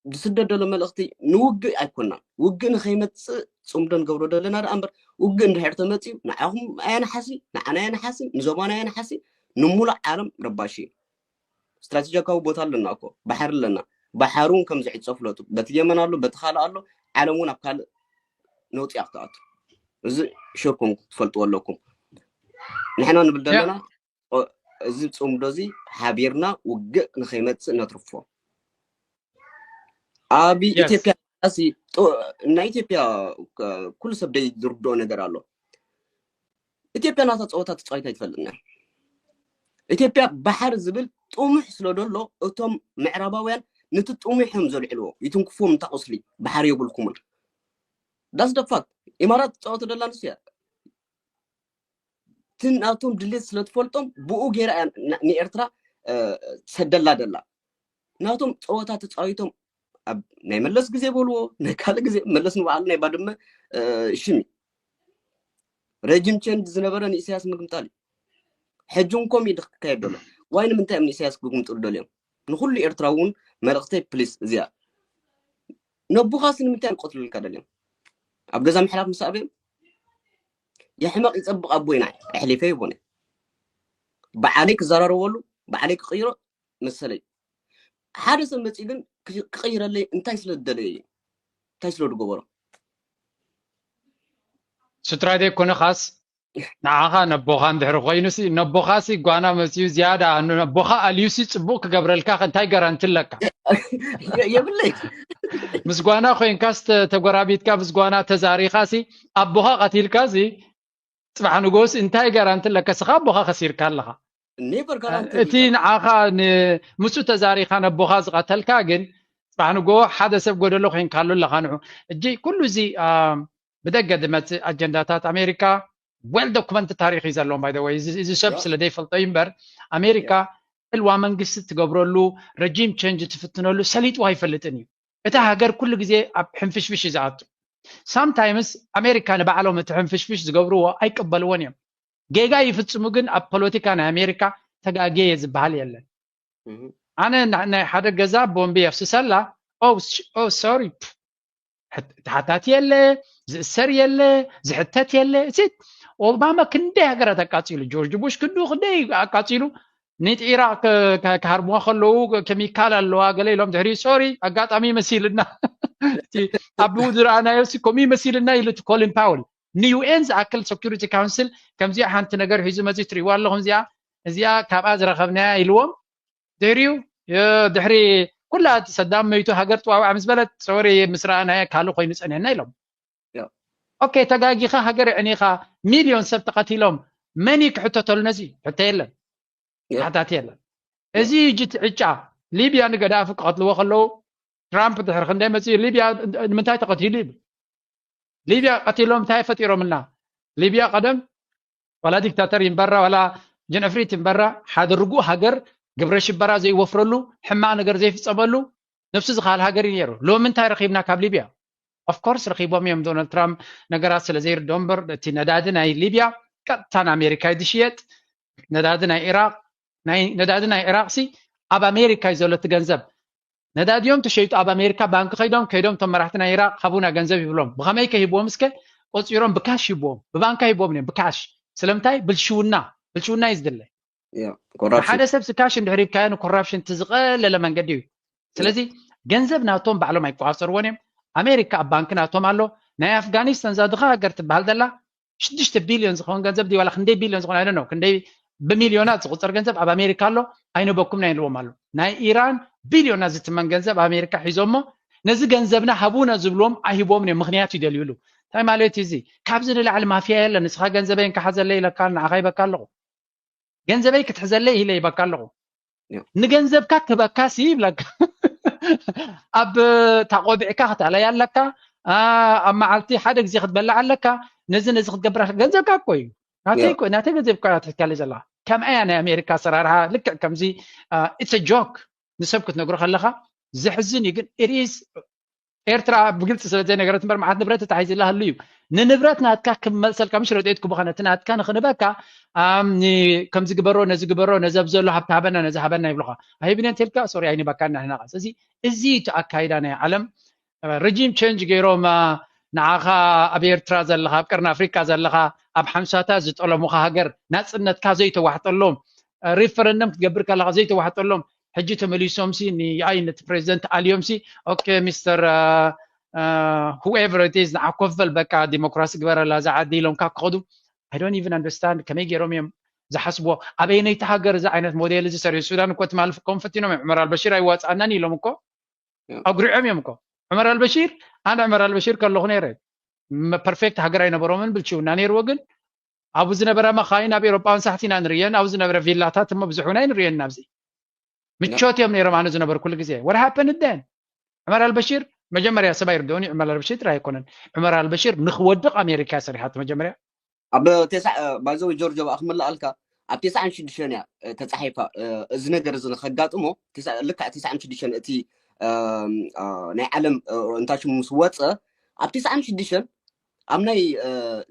ዝስደድ ዘሎ መልእኽቲ ንውግእ ኣይኮናን። ውግእ ንኸይመፅእ ፅምዶ ንገብሮ ዘለና ደኣ እምበር ውግእ እንድሕር ተመፅዩ ንዓኹም ኣየንሓሲ፣ ንዓና ኣየንሓሲ፣ ንዞባና ኣየንሓሲ፣ ንሙሉእ ዓለም ረባሺ እዩ። ስትራቴጂካዊ ቦታ ኣለና እኮ፣ ባሕሪ ኣለና። ባሕሩን ከም ዝዕፀ ፍለጡ። በቲ የመን ኣሎ፣ በቲ ካልእ ኣሎ፣ ዓለም እውን ኣብ ካልእ ነውፂ እያ ክትኣቱ። እዚ ሽርኩም ክትፈልጥዎ ኣለኩም። ንሕና ንብል ዘለና እዚ ፅምዶ እዚ ሓቢርና ውግእ ንኸይመፅእ ነትርፎ። ኣብ ኢትዮጵያ ሲ ናይ ኢትዮጵያ ኩሉ ሰብ ደይ ዝርድኦ ነገር ኣሎ። ኢትዮጵያ ናታ ፀወታ ትፃወት ኣይትፈልጥና። ኢትዮጵያ ባሕሪ ዝብል ጥሙሕ ስለ ደሎ እቶም ምዕራባውያን ነቲ ጥሙሕ እዮም ዘልዕልዎ። ይትንክፍዎም እንታ ቁስሊ ባሕሪ የብልኩምን። ዳስ ደፋት ኢማራት ትፃወት ደላ ንሱ እያ። እቲ ናቶም ድሌት ስለ ትፈልጦም ብኡ ገይራ እያ ንኤርትራ ሰደላ ደላ። ናቶም ፀወታ ተፃዊቶም ኣብ ናይ መለስ ግዜ በልዎ ናይ ካልእ ግዜ መለስ ንባዕሉ ናይ ባድመ ሽሚ ረጅም ቸንድ ዝነበረ ንኢሳያስ ምግምጣል እዩ። ሕጂ እንኮም እዩ ክካየድ ደሎ ዋይ ንምንታይ እዮም ንኢሳያስ ክግምጥሉ ደልዮም? ንኩሉ ኤርትራ እውን መልእክተይ ፕሊስ እዚኣ ነቦኻሲ ንምንታይ እዮም ክቐትሉልካ ደልዮም? ኣብ ገዛ ምሕላፍ ምስ ኣበዮም የሕመቕ ይጸብቕ ኣቦይና ኣሕሊፈ ይቦነ ባዕለይ ክዘራረበሉ ባዕለይ ክቕይሮ መሰለይ። ሓደ ሰብ መጺኡ ግን ክቕይረለይ እንታይ ስለ ዝደለየ እዩ? እንታይ ስለ ዝገበሮ? ስድራ ዘይኮነ ኻስ ንዓኻ ነቦኻ እንድሕሪ ኮይኑ ሲ ነቦኻ ሲ ጓና መፅዩ ዝያዳ ነቦኻ ኣልዩ ሲ ፅቡቅ ክገብረልካ እንታይ ጋራንቲ ኣለካ? የብለይ። ምስ ጓና ኮይንካ ተጎራቢትካ ምስ ጓና ተዛሪኻ ሲ ኣቦኻ ቀቲልካ ሲ ፅባሕ ንጎስ እንታይ ጋራንቲ ኣለካ? ስኻ ኣቦኻ ከሲርካ ኣለኻ። Never guarantee እቲ ንዓኻ ምስኡ ተዛሪኻ ነቦኻ ዝቐተልካ ግን ፅባሕ ንጎ ሓደ ሰብ ጎደሎ ኮይንካሉ ኣለኻ። ንዑ እጂ ኩሉ እዚ ብደገ ዝመፅእ ኣጀንዳታት ኣሜሪካ well documented ታሪክ እዩ ዘለዎም። By the way እዚ ሰብ ስለ ዘይፈልጦ እዩ እምበር ኣሜሪካ ዕልዋ መንግስቲ ትገብረሉ regime change ትፍትነሉ ሰሊጥዋ ኣይፈልጥን እዩ። እታ ሃገር ኩሉ ግዜ ኣብ ሕንፍሽፍሽ እዩ ዝኣቱ። Sometimes ኣሜሪካ ንባዕሎም እቲ ሕንፍሽፍሽ ዝገብርዎ ኣይቀበልዎን እዮም። ጌጋ ይፍፅሙ ግን ኣብ ፖለቲካ ናይ ኣሜሪካ ተጋግየ ዝበሃል የለን። ኣነ ናይ ሓደ ገዛ ቦምቢ የፍስሰላ ሶሪ ተሓታቲ የለ ዝእሰር የለ ዝሕተት የለ እሲት ኦባማ ክንደይ ሃገራት ኣቃፂሉ ጆርጅ ቡሽ ክንዱ ክንደይ ኣቃፂሉ ኒጥ ኢራቅ ክሃርምዋ ከለዉ ኬሚካል ኣለዋ ገለ ኢሎም ድሕሪ ሶሪ ኣጋጣሚ መሲልና ኣብኡ ዝረኣናዮ ሲ ከምኡ መሲልና ኢሉ እቲ ኮሊን ፓውል ንዩኤን ዝኣክል security council ከምዚኣ ሓንቲ ነገር ሒዙ መዚ ትሪእዋ ኣለኹም እዚኣ እዚኣ ካብኣ ዝረኸብናያ ኢልዎም ድሕሪኡ ድሕሪ ኩላ ሰዳም መይቱ ሃገር ጥዋውዓ ምስ በለት ሶሪ ምስ ረኣናያ ካልእ ኮይኑ ፀኒሕና ኢሎም ኦኬ ተጋጊኻ ሃገር ዕኒኻ ሚልዮን ሰብ ተቐቲሎም መን ክሕተተሉ ነዚ ሕቶ የለን ሓታት የለን እዚ እጅ ትዕጫ ሊብያ ንገዳፊ ክቐትልዎ ከለዉ ትራምፕ ድሕሪ ክንደይ መፅኡ ሊብያ ንምንታይ ተቐቲሉ ይብል ሊብያ ቀቲሎም እንታይ ፈጢሮምልና ሊብያ ቀደም ዋላ ዲክታተር ይንበራ ዋላ ጀነፍሪት ይንበራ ሓደ ርጉእ ሃገር ግብረ ሽበራ ዘይወፍረሉ ሕማቕ ነገር ዘይፍፀመሉ ነብሱ ዝኻል ሃገር እዩ ነይሩ ሎሚ እንታይ ረኺብና ካብ ሊብያ of course ረኺቦም እዮም ዶናልድ ትራምፕ ነገራት ስለ ዘይርድኦም እምበር እቲ ነዳዲ ናይ ሊብያ ቀጥታ ንኣሜሪካ እዩ ዝሽየጥ ነዳዲ ናይ ኢራቅ ነዳዲ ናይ ኢራቅ ሲ ኣብ ኣሜሪካ እዩ ዘሎ እቲ ገንዘብ ነዳዲኦም ተሸይጡ ኣብ ኣሜሪካ ባንክ ከይዶም ከይዶም እቶም መራሕቲ ናይ ኢራቅ ሃቡና ገንዘብ ይብሎም ብኸመይ ከ ሂብዎም እስከ ቆፂሮም ብካሽ ሂብዎም ብባንካ ሂብዎም እዮም ብካሽ ስለምንታይ ብልሽውና ብልሽውና እዩ ዝድለ ሓደ ሰብ ስካሽ እንድሕር ሂብካዮ ንኮራፕሽን እቲ ዝቐለለ መንገዲ እዩ ስለዚ ገንዘብ ናቶም ባዕሎም ኣይቆፃፀርዎን እዮም ኣሜሪካ ኣብ ባንክ ናቶም ኣሎ ናይ ኣፍጋኒስታን እዛ ድኻ ሃገር ትበሃል ዘላ ሽዱሽተ ቢልዮን ዝኸውን ገንዘብ ድዩ ዋላ ክንደይ ቢልዮን ዝኾነ ኣይደኖ ክንደይ ብሚልዮናት ዝቁፀር ገንዘብ ኣብ ኣሜሪካ ኣሎ ኣይነበኩም ናይ ኢልዎም ኣሎ ናይ ኢራን ቢልዮናት ዝትመን ገንዘብ ኣብ ኣሜሪካ ሒዞሞ ነዚ ገንዘብና ሃቡና ዝብልዎም ኣይሂቦምን እዮም ምክንያት ይደልዩሉ እንታይ ማለት እዩ እዚ ካብዚ ንላዕሊ ማፍያ የለ ንስኻ ገንዘበይ እንካ ሓዘለይ ኢለካ ንዓኻ ይበካ ኣለኹ ገንዘበይ ክትሕዘለይ ኢለ ይበካ ኣለኹ ንገንዘብካ ክበካ ሲ ይብለካ ኣብ ታቆቢዕካ ክተለይ ኣለካ ኣብ መዓልቲ ሓደ ግዜ ክትበልዕ ኣለካ ነዚ ነዚ ክትገብር ገንዘብካ እኮ እዩ ናተይ ገንዘብ እኮ ትካለ ዘለካ ከምኣያ ናይ ኣሜሪካ ኣሰራርሓ ልክዕ ከምዚ it's joke ንሰብ ክትነግሮ ከለካ ዘሕዝን እዩ ግን ኢሪስ ኤርትራ ብግልፂ ስለ ዘይነገረት እምበር መዓት ንብረት ተታሒዝላ ህሉ እዩ ንንብረት ናትካ ክመልሰልካ ምሽ ረድኤት ክቡኸነ እቲ ናትካ ንክንበካ ከምዚ ግበሮ ነዚ ግበሮ ነዚ ኣብ ዘሎ ሃብቲ ሃበና ነዚ ሃበና ይብሉካ ኣይብን እንተልካ ሶሪ ኣይንበካ እናሕናቃ ስለዚ እዚ እቲ ኣካይዳ ናይ ዓለም regime change ገይሮም ንዓኻ ኣብ ኤርትራ ዘለኻ ኣብ ቀርኒ ኣፍሪቃ ዘለኻ ኣብ ሓምሳታት ዝጠለሙኻ ሃገር ናፅነትካ ዘይተዋሕጠሎም referendum ክትገብር ከለኻ ዘይተዋሕጠሎም ሕጂ ተመሊሶም ሲ ንኣይ ነቲ ፕሬዚደንት ኣልዮም ሲ okay Mister whoever it is ንዓ ኮፍ በል በቃ ዲሞክራሲ ግበረላ እዛ ዓዲ ኢሎምካ ክኸዱ I don't even understand ከመይ ገይሮም እዮም ዝሓስብዎ ኣበየነይቲ ሃገር እዚ ዓይነት ሞዴል እዚ ሰሪሑ ሱዳን እኮ ትማሊ ክከውን ፈቲኖም እዮም ዑመር ኣልበሺር ኣይዋፅኣናን ኢሎም እኮ ኣጉሪዖም እዮም እኮ ዑመር ኣልበሺር ኣነ ዑመር ኣልበሺር ከለኹ ነይረ perfect ሃገር ኣይነበሮምን ብልሽውና ነይርዎ ግን ኣብኡ ዝነበራ መኻይን ኣብ ኤሮጳውን ሳሕቲ ኢና ንርእየን ኣብኡ ዝነበረ ቪላታት እሞ ብዙሕ እውን ኣይንርእየን ናብዚ ምቾት እዮም ነይሮም ኣነ ዝነበርኩሉ ግዜ what happened then ዑመር ኣልበሺር መጀመርያ ሰብ ኣይርድኦን እዩ ዑመር ኣልበሺር ጥራይ ኣይኮነን ዑመር ኣልበሺር ንክወድቕ ኣሜሪካ ሰሪሓት መጀመርያ ኣብ ተስዓ ባይዘወይ ጆርጆ ብኣ ክምልኣልካ ኣብ ተስዓን ሽዱሽተን እያ ተፃሒፋ እዚ ነገር እዚ ንከጋጥሞ ልክዕ ተስዓን ሽዱሽተን እቲ ናይ ዓለም እንታይ ሽሙ ምስ ወፀ ኣብ ተስዓን ሽዱሽተን ኣብ ናይ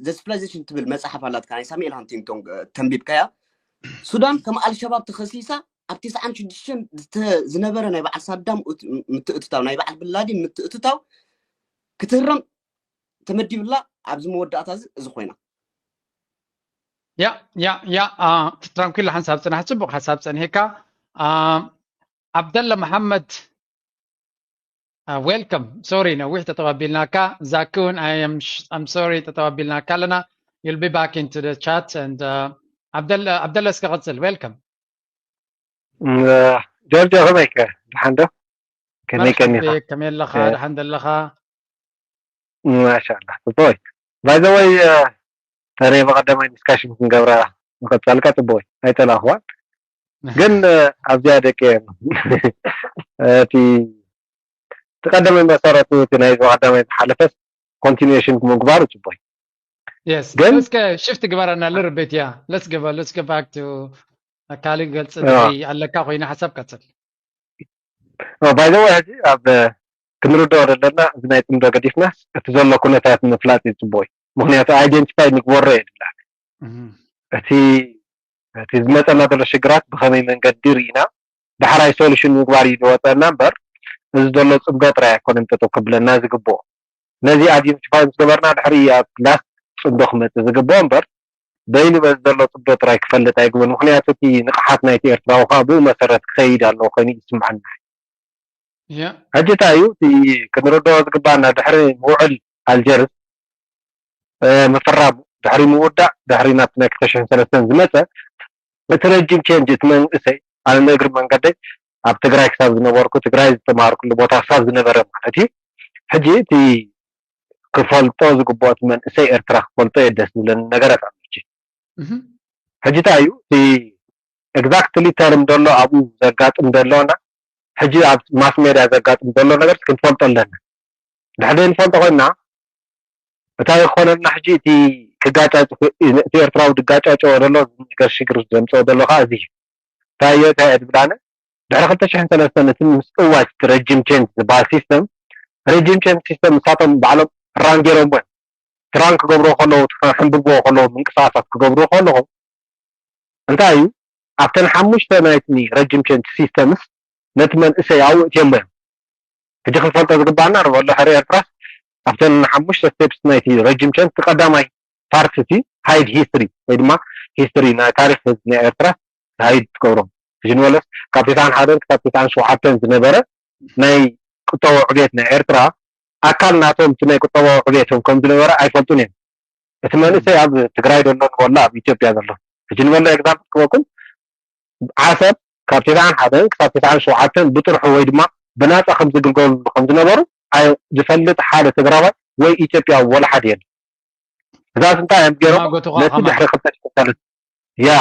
ዘ ሲቪላይዜሽን ትብል መፅሓፍ ኣላትካ ናይ ሳሙኤል ሃንቲንግቶን ተንቢብካያ ሱዳን ከም ኣልሸባብ ተኸሲሳ ኣብ ተስዓን ሽዱሽተን ዝነበረ ናይ በዓል ሳዳም ምትእትታው ናይ በዓል ብላዲን ምትእትታው ክትህረም ተመዲብላ ኣብዚ መወዳእታ እዚ እዚ ኮይና። ያ ያ ያ ትራንኩላ ሓንሳብ ፅናሕ፣ ፅቡቅ ሓሳብ ፀኒሕካ። ዓብደላ መሓመድ፣ ዌልካም። ሶሪ ነዊሕ ተጠባቢልናካ። ዛኪ እውን ኣም ሶሪ ተጠባቢልናካ ኣለና። You'll be back into the chat and ዓብደላ እስከ ቀፅል። ዌልካም። ጆርጆ፣ ከመይከ? ደሓን ዶ? ከመይ ቀኒኻ? ከመይ ኣለኻ? ደሓን ዘለኻ? ማሻላ፣ ጽቡቅ። ባይ ዘ ወይ፣ ተረይ ብቀዳማይ ዲስካሽን ክንገብራ ንቀጻልካ። ጽቡቅ ኣይጠላኽዋ፣ ግን ኣብዚኣ ደቂ እቲ እቲ ቀዳማይ መሰረቱ እቲ ናይ ቀዳማይ ዝሓለፈስ ኮንቲኒዌሽን ምግባሩ ጽቡቅ። ግን እስከ ሽፍት ግበረና ልርቤት። ያ፣ let's go back to ካልእ ገልጽ ኣለካ ኮይነ ሓሳብ ቀጽል። ባይ ዘ ወይ፣ ሕጂ ኣብ ክንርድኦ ዘለና፣ እዚ ናይ ጽምዶ ገዲፍና እቲ ዘሎ ኩነታት ንምፍላጥ እዩ ጽቡቅ እዩ። ምክንያቱ ኣይደንቲፋይ ንግበሮ የድላ። እቲ እቲ ዝመጸና ዘሎ ሽግራት ብኸመይ መንገዲ ርኢና ዳሕራይ ሶሉሽን ምግባር እዩ ዝወጸና እምበር፣ እዚ ዘሎ ጽምዶ ጥራይ ኣይኮነን ጠጠው ክብለና ዝግብኦ። ነዚ ኣይደንቲፋይ ምስ ገበርና፣ ድሕሪ ኣብ ላስት ጽምዶ ክመጽእ ዝግብኦ እምበር፣ በይኑ በዚ ዘሎ ጽምዶ ጥራይ ክፈልጥ ኣይግብን። ምክንያቱ እቲ ንቕሓት ናይቲ ኤርትራዊ ከዓ ብኡ መሰረት ክኸይድ ኣለዎ ኮይኑ ይስምዓና። ሕጂ እንታይ እዩ እቲ ክንርድኦ ዝግባና? ድሕሪ ምውዕል ኣልጀርስ ምፍራሙ፣ ድሕሪ ምውዳእ፣ ድሕሪ ናብቲ ናይ ክልተ ሽሕን ሰለስተን ዝመጸ እቲ ረጅም ቼንጅ፣ እቲ መንእሰይ፣ ኣነ ንእግሪ መንገደይ ኣብ ትግራይ ክሳብ ዝነበርኩ፣ ትግራይ ዝተማሃርኩሉ ቦታ ክሳብ ዝነበረ ማለት እዩ። ሕጂ እቲ ክፈልጦ ዝግብኦ እቲ መንእሰይ ኤርትራ ክፈልጦ እየ ደስ ዝብለኒ ነገራት ኣሎ። ሕጂ ሕጂ እንታይ እዩ እቲ ኤግዛክትሊ ተርም ዘሎ ኣብኡ ዘጋጥም ዘሎና፣ ሕጂ ኣብ ማስ ሜድያ ዘጋጥም ዘሎ ነገር ክንፈልጦ ኣለና። ድሕሪ ዘይንፈልጦ ኮይንና፣ እንታይ ይኾነልና? ሕጂ እቲ ክጋጫጭ እቲ ኤርትራዊ ዝጋጫጨዎ ዘሎ ነገር ሽግር ዘምፅኦ ዘሎ ከዓ እዚ እዩ። እንታይ እዮ እንታይ እየ ዝብላነ? ድሕሪ ክልተ ሽሕን ሰለስተን እቲ ምስ እዋጅ ረጅም ቼንጅ ዝበሃል ሲስተም፣ ረጅም ቼንጅ ሲስተም ንሳቶም ባዕሎም ራን ገይሮምዎ እዮም። ትራን ክገብርዎ ከለዉ፣ ሕንብብዎ ከለዉ፣ ምንቅስቃሳት ክገብርዎ ከለኹ እንታይ እዩ ኣብተን ሓሙሽተ ናይቲ ረጅም ቼንጅ ሲስተምስ ነቲ መንእሰይ ኣብኡ እትዮሞ እዮም። ሕጂ ክንፈልጦ ዝግባና ንበሎ ሕሪ ኤርትራስ ኣብተን ሓሙሽተ ስቴፕስ ናይቲ ረጅም ቼንጅ እቲ ቀዳማይ ፓርቲ እቲ ሃይድ ሂስትሪ ወይ ድማ ሂስትሪ ናይ ታሪክ ህዝቢ ናይ ኤርትራ ሃይድ ትገብሮም። ሕጂ ንበለስ ካብ ተስዓን ሓደን ክሳብ ተስዓን ሸውዓተን ዝነበረ ናይ ቁጠባዊ ዕቤት ናይ ኤርትራ ኣካል ናቶም እቲ ናይ ቁጠባዊ ዕቤቶም ከም ዝነበረ ኣይፈልጡን እዮም። እቲ መንእሰይ ኣብ ትግራይ ዘሎ ንበሎ ኣብ ኢትዮጵያ ዘሎ ሕጂ ንበሎ ኤግዛምፕል ክበኩም ዓሰብ ካብ ተስዓን ሓደን ክሳብ ተስዓን ሸውዓተን ብጥርሑ ወይ ድማ ብናፃ ከም ዝግልገሉ ከም ዝነበሩ ዝፈልጥ ሓደ ትግራዋይ ወይ ኢትዮጵያ ወላ ሓደ የለን። እዛስ እንታይ እዮም ገይሮም? ነቲ ድሕሪ ክልተ ሽሕን ሰለስተን ያ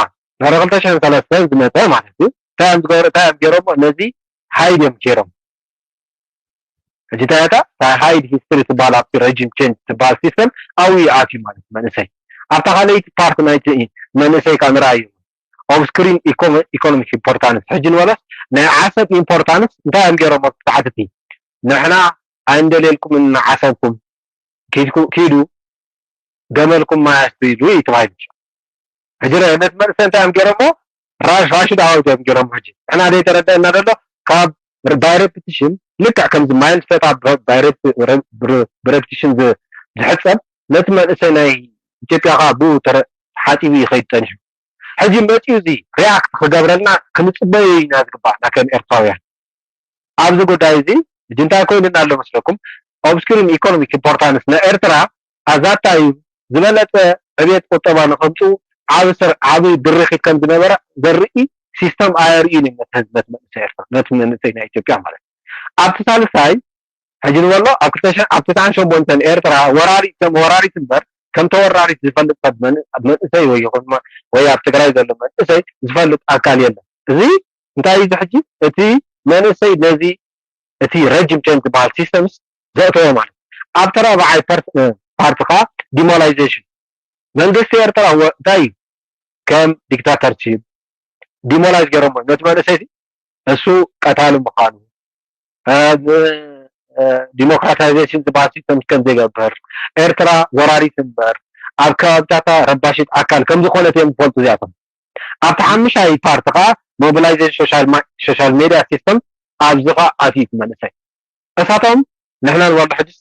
ድሕሪ ክልተ ሽሕን ሰለስተን ዝመፀ ማለት እዩ። እንታይ እዮም ዝገበሩ? እንታይ እዮም ገይሮም? ነዚ ሃይድ እዮም ገይሮም። ሕጂ እንታይ እታ ሃይድ ሂስትሪ ትበሃል ኣብቲ ረጅም ቼንጅ ትበሃል ሲስተም ኣብኡ ይኣትዩ ማለት መንእሰይ ኣብታ ካልኣይቲ ፓርት ናይቲ መንእሰይ ከዓ ንረኣዩ ኦብስክሪን ኢኮኖሚክ ኢምፖርታንስ። ሕጂ ንበለስ ናይ ዓሰብ ኢምፖርታንስ እንታይ እዮም ገይሮም? ኣብ ታሕቲ እቲ ንሕና ኣይንደልየልኩምን ዓሰብኩም ኪድኩ- ኪዱ ገመልኩም ማይ ኣስትይሉ እዩ ተባሂሉ። ሕጂ ረ- ነቲ መንእሰይ እንታይ እዮም ገይሮሞ? ራሽ ራሽድ ኣዋጅ እዮም ገይሮሞ። ሕጂ ንሕና ዘይተረደአና ዘሎ ካብ ባይ ሬፕቲሽን ልክዕ ከምዚ ማይ ንሰታ ብሬፕቲሽን ዝሕፀብ ነቲ መንእሰይ ናይ ኢትዮጵያ ከዓ ብኡ ተረ- ሓፂቡ ይኸይድ ፀኒሑ። ሕጂ መፂኡ እዚ ሪያክት ክገብረልና ክንፅበዮ ኢና ዝግባኣና ከም ኤርትራውያን። ኣብዚ ጉዳይ እዚ ሕጂ እንታይ ኮይኑና ኣሎ መስለኩም? ኦብስኩሪን ኢኮኖሚክ ኢምፖርታንስ ንኤርትራ ኣዛታ እዩ ዝበለፀ ዕቤት ቁጠባ ንከምፅኡ ዓቢ ስር ዓቢ ድርኺት ከም ዝነበረ ዘርኢ ሲስተም ኣየርእዩን እዮም ነቲ ህዝቢ ነቲ መንእሰይ ኤርትራ ነቲ መንእሰይ ናይ ኢትዮጵያ ማለት እዩ። ኣብቲ ሳልሳይ ሕጂ ዝበሎ ኣብ ክልተ ሽሕን ኣብ ተስዓን ሸሞንተን ኤርትራ ወራሪት ከም ወራሪት እምበር ከም ተወራሪት ዝፈልጥ ሰብ መን- መንእሰይ ወይ ይኹን ወይ ኣብ ትግራይ ዘሎ መንእሰይ ዝፈልጥ ኣካል የለን። እዚ እንታይ እዩ ሕጂ እቲ መንእሰይ ነዚ እቲ ረጅም ቼንጅ ዝበሃል ሲስተምስ ዘእተዎ ማለት እዩ። ኣብቲ ራብዓይ ፓርቲ ከዓ ዲሞላይዜሽን መንግስቲ ኤርትራ እንታይ እዩ ከም ዲክታተርሺፕ ዲሞላይዝ ገይሮሞ ነቲ መንእሰይ እሱ ቀታሊ ምዃኑ ዲሞክራታይዜሽን ዝበሃል ሲስተም ከም ዘይገብር ኤርትራ ወራሪት እምበር ኣብ ከባብታታ ረባሽት ኣካል ከም ዝኾነት እዮም ዝፈልጡ እዚኣቶም። ኣብቲ ሓምሻይ ፓርቲ ከዓ ሞቢላይዜሽን ሶሻል ሜድያ ሲስተም ኣብዚ ከዓ ኣትዩ እቲ መንእሰይ እሳቶም ንሕና ንበሎ ሕጅስ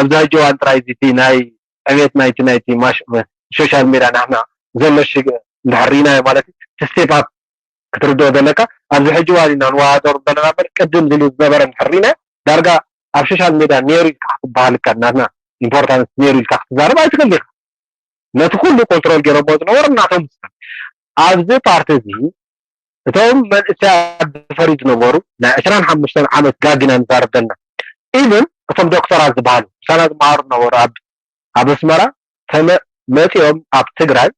ኣብዚ ሕጂ እዋን ጥራይ እቲ ናይ ዕቤት ናይቲ ናይቲ ሶሻል ሜድያ ናትና ዘሎ ሽግ እንድሕር ርኢናዮ ማለት እዩ። እቲ ስቴፕ ኣፕ ክትርድኦ ዘለካ ኣብዚ ሕጂ እዋን ኢና ንወዳደሩ ዘለና እምበር ቅድም ዝሉ ዝነበረ እንድሕር ርኢናዮ ዳርጋ ኣብ ሶሻል ሜድያ ነይሩ ኢልካ ክትበሃል እካ ናትና ኢምፖርታንስ ነይሩ ኢልካ ክትዛረብ ኣይትኽእል ኢኻ። ነቲ ኩሉ ኮንትሮል ገይሮሞ ዝነበሩ እናቶም ኣብዚ ፓርቲ እዚ እቶም መንእሰያት ዝፈርዩ ዝነበሩ ናይ ዕስራን ሓሙሽተን ዓመት ጋግ ኢና ንዛረብ ዘለና። ኢቭን እቶም ዶክተራት ዝበሃሉ ምሳና ዝመሃሩ ዝነበሩ ኣብ ኣብ ኣስመራ ተመ- መፂኦም ኣብ ትግራይ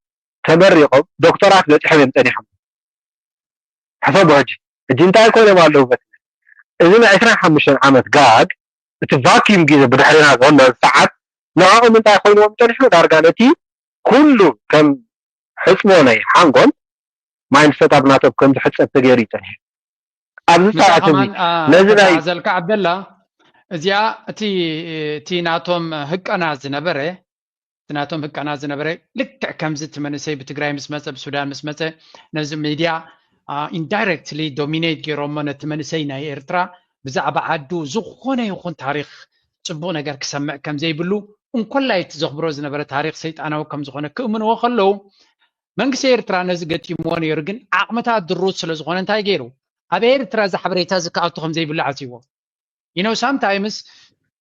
ተመሪቆም ዶክተራት በፂሖም እዮም ፀኒሖም። ሕሰቡ ሕጂ ሕጂ እንታይ ኮይኖም ኣለዉ? በቲ እዚ ናይ ዕስራን ሓሙሽተን ዓመት ጋግ እቲ ቫኪዩም ግዜ ብድሕሪና ዘሎ ሰዓት ንዕኦም እንታይ ኮይንዎም ፀኒሑ? ዳርጋ ነቲ ኩሉ ከም ሕፅቦ ናይ ሓንጎል ማይንድሰት ኣብ ናቶም ከም ዝሕፀብ ተገይሩ እዩ ፀኒሑ። ኣብዚ ሰዓት እዚ ንስኻ ነዚ ናይ ዘልካ ዓብደላ እዚኣ እቲ እቲ ናቶም ህቀና ዝነበረ እቲ ናቶም ህቀና ዝነበረ ልክዕ ከምዚ እቲ መንእሰይ ብትግራይ ምስ መፀ ብሱዳን ምስ መፀ ነዚ ሚድያ ኢንዳይረክትሊ ዶሚኔት ገይሮሞ ነቲ መንእሰይ ናይ ኤርትራ ብዛዕባ ዓዱ ዝኾነ ይኹን ታሪክ ፅቡቅ ነገር ክሰምዕ ከምዘይብሉ እንኮላይ እቲ ዘኽብሮ ዝነበረ ታሪክ ሰይጣናዊ ከምዝኾነ ክእምንዎ ከለዉ መንግስቲ ኤርትራ ነዚ ገጢምዎ ነይሩ ግን ዓቕምታት ድሩት ስለዝኾነ እንታይ ገይሩ ኣብ ኤርትራ እዚ ሓበሬታ እዚ ክኣቱ ከምዘይብሉ ዓፅይዎ you know sometimes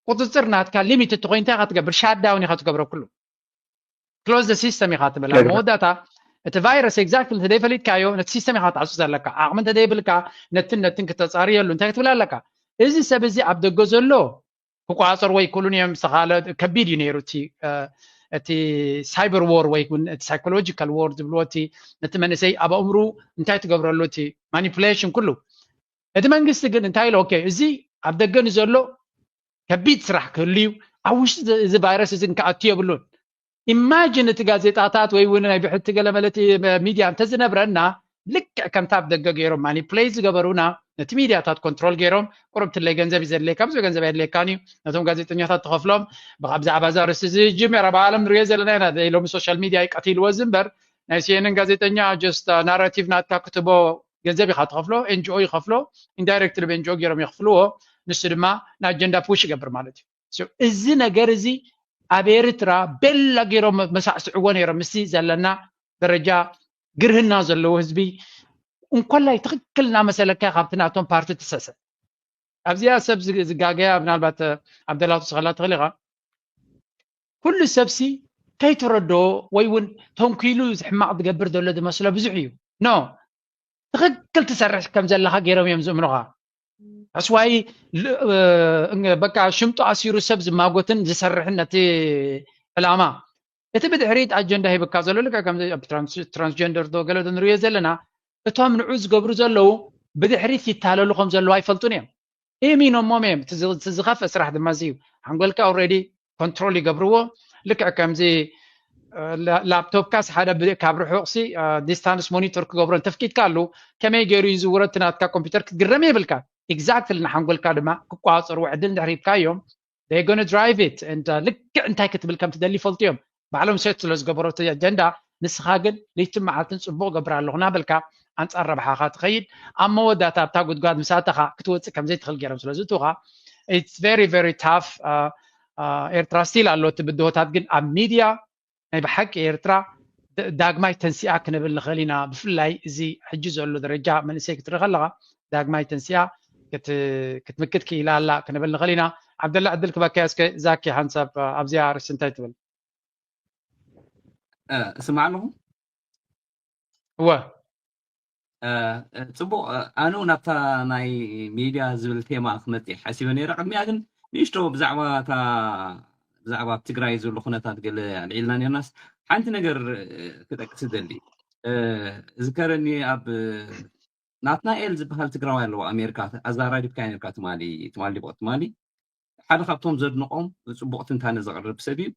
ቁፅፅር ናትካ ሊሚት እትኮይን እንታይ ኢካ ትገብር ሻዳውን ኢካ ትገብሮ ኩሉ close the system ኢካ ትብል ኣብ መወዳእታ እቲ ቫይረስ exactly እንተደይፈሊጥካዮ ነቲ ሲስተም ኢካ ክትዓፁ ዘለካ ዓቕሚ እንተደይብልካ ነትን ነትን ክተፃርየሉ እንታይ ክትብል ኣለካ እዚ ሰብ እዚ ኣብ ደገ ዘሎ ክቆፃፀርዎ ኣይክእሉን እዮም ዝተካለ ከቢድ እዩ ነይሩ እቲ እቲ cyber war ወይ እውን እቲ psychological war ዝብልዎ እቲ ነቲ መንእሰይ ኣብ ኣእምሩ እንታይ ትገብረሉ እቲ ማኒፕሌሽን ኩሉ እቲ መንግስቲ ግን እንታይ ኢሉ okay እዚ ኣብ ደገ ንዘሎ ከቢድ ስራሕ ክህሉ እዩ ኣብ ውሽጢ እዚ ቫይረስ እዚ ክኣቱ የብሉን ኢማጂን እቲ ጋዜጣታት ወይ እውን ናይ ብሕቲ ገለመለ እቲ ሚድያ እንተዝነብረና ልክዕ ከምታ ኣብ ደገ ገይሮም ማኒፕሌት ዝገበሩና ነቲ ሚድያታት ኮንትሮል ገይሮም ቁርብትለይ ገንዘብ እዩ ዘድልየካ ብዙ ገንዘብ ኣየድልየካን እዩ ነቶም ጋዜጠኛታት ትኸፍሎም ብዛዕባ እዛ ርእሲ እዚ ጅምር ኣብ ዓለም ንሪኦ ዘለና ኢና ሎሚ ሶሻል ሚድያ እዩ ቀቲልዎ እዚ እምበር ናይ ሲኤንን ጋዜጠኛ ጀስት ናራቲቭ ናትካ ክትቦ ገንዘብ ኢካ ትኸፍሎ ኤንጂኦ ይኸፍሎ ኢንዳይረክትሊ ብኤንጂኦ ገይሮም የኽፍልዎ ንሱ ድማ ንኣጀንዳ ፑሽ ይገብር ማለት እዩ እዚ ነገር እዚ ኣብ ኤርትራ ቤላ ገይሮም መሳዕስዕዎ ነይሮም ምስቲ ዘለና ደረጃ ግርህና ዘለዎ ህዝቢ እንኮላይ ትኽክል እናመሰለካ ካብቲ ናቶም ፓርቲ ትሰሰ ኣብዚኣ ሰብ ዝጋገያ ምናልባት ኣብደላቱ ስኸላ ትኽእል ኢኻ ኩሉ ሰብሲ ከይተረድኦ ወይ እውን ተንኪሉ ሕማቕ ዝገብር ዘሎ ዝመስሎ ብዙሕ እዩ no ትኽክል ትሰርሕ ከም ዘለኻ ገይሮም እዮም ዝእምኑኻ ኣስዋይ በቃ ሽምጡ ኣሲሩ ሰብ ዝማጎትን ዝሰርሕን ነቲ ዕላማ እቲ ብድሕሪት ኣጀንዳ ሂብካ ዘሎ ልክዕ ከም ትራንስጀንደር ዶ ገለ ንሪኦ ዘለና እቶም ንዑ ዝገብሩ ዘለዉ ብድሕሪት ይታለሉ ከም ዘለዉ ኣይፈልጡን እዮም ኢሚኖሞም እዮም እቲ ዝኸፍእ ስራሕ ድማ እዚ እዩ ሓንጎልካ already ኮንትሮል ይገብርዎ ልክዕ ከምዚ ላፕቶፕካስ ሓደ ካብ ርሑቕ ሲ ዲስታንስ ሞኒተር ክገብሮ እንተፍቂድካ ኣሉ ከመይ ገይሩ ይዝውሮ እቲ ናትካ ኮምፒውተር ክትግረም የብልካ exactly ንሓንጎልካ ድማ ክቋፀርዎ ዕድል እንድሕር ሂብካዮም they gonna drive it and ልክዕ እንታይ ክትብል ከም ትደሊ ይፈልጡ እዮም ባዕሎም ሴት ስለ ዝገበሮ እቲ ኣጀንዳ ንስኻ ግን ለይትን መዓልትን ፅቡቕ ገብር ኣለኹ እናበልካ ኣንፃር ረብሓኻ ትኸይድ ኣብ መወዳእታ ኣብታ ጉድጓድ ምስ ኣተኻ ክትወፅእ ከም ዘይትኽእል ገይሮም ስለ ዝእትውኻ it's very very tough ኤርትራ still ኣሎ እቲ ብድሆታት ግን ኣብ ሚድያ ናይ ብሓቂ ኤርትራ ዳግማይ ተንሲኣ ክንብል ንኽእል ኢና ብፍላይ እዚ ሕጂ ዘሎ ደረጃ መንእሰይ ክትርኢ ከለኻ ዳግማይ ተንሲኣ ክትምክት ክኢላ ኣላ ክንብል ንኽእል ኢና ዓብደላ ዕድል ክበካዮ እስከ ዛኪ ሓንሳብ ኣብዚኣ ኣርእስቲ እንታይ ትብል እስማዕ ኣለኹ እወ ፅቡቅ ኣነ እውን ኣብታ ናይ ሚድያ ዝብል ቴማ ክመፅእ ሓሲበ ነይረ ቅድሚያ ግን ንእሽቶ ብዛዕባ እታ ብዛዕባ ኣብ ትግራይ ዘሎ ኩነታት ገለ ኣልዒልና ነርናስ ሓንቲ ነገር ክጠቅስ ደሊ ዝከረኒ ኣብ ናትናኤል ዝበሃል ትግራዋይ ኣለዎ ኣሜሪካ ኣዛራሪብካ ነርካ ትማሊ ትማሊ ቦ ትማሊ ሓደ ካብቶም ዘድንቆም ፅቡቅ ትንታነ ዘቅርብ ሰብ እዩ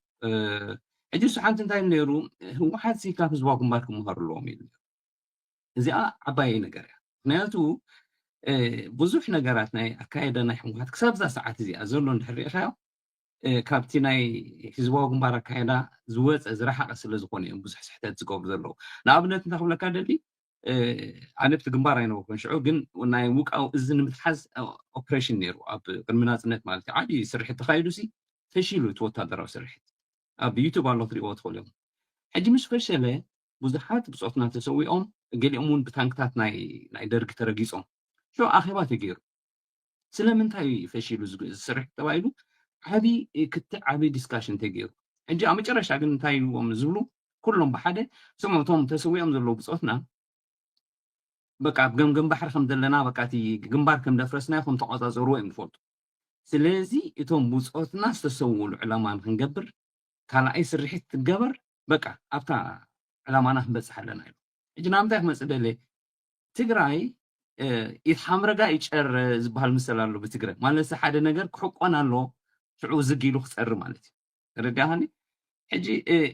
ሕጂ ንሱ ሓንቲ እንታይ ነይሩ ህወሓት ሲ ካብ ህዝባዊ ግንባር ክመሃሩ ኣለዎም ኢሉ እዚኣ ዓባይ ነገር እያ ምክንያቱ ብዙሕ ነገራት ናይ ኣካየዳ ናይ ህወሓት ክሳብ እዛ ሰዓት እዚኣ ዘሎ እንድሕር ርኢኻዮ ካብቲ ናይ ህዝባዊ ግንባር ኣካየዳ ዝወፀ ዝረሓቀ ስለ ዝኾነ እዮም ብዙሕ ስሕተት ዝገብሩ ዘለዉ ንኣብነት እንታይ ክብለካ ደሊ ኣነ ብቲ ግንባር ኣይነበርኩን ሽዑ ግን ናይ ውቃው እዚ ንምትሓዝ ኦፕሬሽን ነይሩ ኣብ ቅድሚ ናፅነት ማለት እዩ ዓብዪ ስርሒ ተኻይዱ ሲ ፈሺሉ እቲ ወታደራዊ ስርሒት። ኣብ ዩቱብ ኣሎ፣ ክትሪእዎ ትኽእሉ እዮም። ሕጂ ምስ ፈሸለ ብዙሓት ብጾትና ተሰዊኦም፣ ገሊኦም እውን ብታንክታት ናይ ናይ ደርጊ ተረጊጾም። ሽዑ ኣኼባ ተገይሩ። ስለምንታይ እዩ ፈሺሉ ዝግ- ዝስርሕ ተባሂሉ ዓቢ ክትዕ ዓቢ ዲስካሽን ተገይሩ። ሕጂ ኣብ መጨረሻ ግን እንታይ እዮም ዝብሉ? ኩሎም ብሓደ፣ ስምዑ፣ እቶም ተሰዊኦም ዘለዉ ብጾትና በቃ ኣብ ገምገም ባሕሪ ከም ዘለና፣ በቃ እቲ ግንባር ከም ደፍረስናዮ ከም ተቆጻጸርዎ እዮም ዝፈልጡ። ስለዚ እቶም ብጾትና ዝተሰውኡሉ ዕላማ ንክንገብር ካልኣይ ስርሒት ትገበር፣ በቃ ኣብታ ዕላማና ክንበጽሕ ኣለና ኢሉ። ሕጂ ናብታይ ክመጽእ ደለ? ትግራይ ኢት ሓምረጋ ይጨር ዝበሃል ምሰል ኣሎ ብትግረ ማለት ሓደ ነገር ክሕቆን ኣሎ፣ ሽዑ ዝግ ኢሉ ክጸሪ ማለት እዩ። ተረዳሃኒ? ሕጂ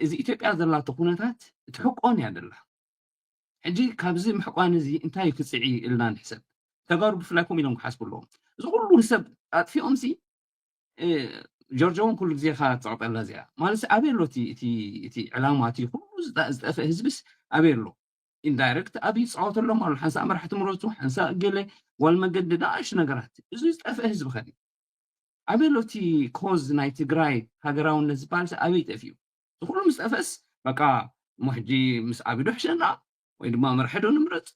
እዚ ኢትዮጵያ ዘላቶ ኩነታት ትሕቆን እያ ደላ። ሕጂ ካብዚ ምሕቋን እዚ እንታይ ክፅዒ ኢልና ንሕሰብ። ተጋሩ ብፍላይ ከምኡ ኢሎም ክሓስቡ ኣለዎም። እዚ ኩሉ ሰብ ኣጥፊኦም ሲ ጆርጆ እውን ኩሉ ግዜ ካ ትፀቕጠላ እዚኣ ማለት ኣበይ ኣሎ እቲ ዕላማ እቲ ኩሉ ዝጠፍእ ህዝብስ ኣበይ ኣሎ? ኢንዳይረክት ኣብ ይፃወተሎም ኣሎ። ሓንሳእ መራሕቲ ምረፁ፣ ሓንሳእ ገለ ዋል መገዲ ንኣሽ ነገራት። እዚ ዝጠፍእ ህዝቢ ከ ኣበይ ኣሎ እቲ ኮዝ ናይ ትግራይ ሃገራውነት ዝበሃል ኣበይ ጠፊኡ? እዚ ኩሉ ምስ ጠፍእስ በቃ እሞ ሕጂ ምስ ኣቢዶ ሕሸና ወይ ድማ መርሐዶ ንምረፅ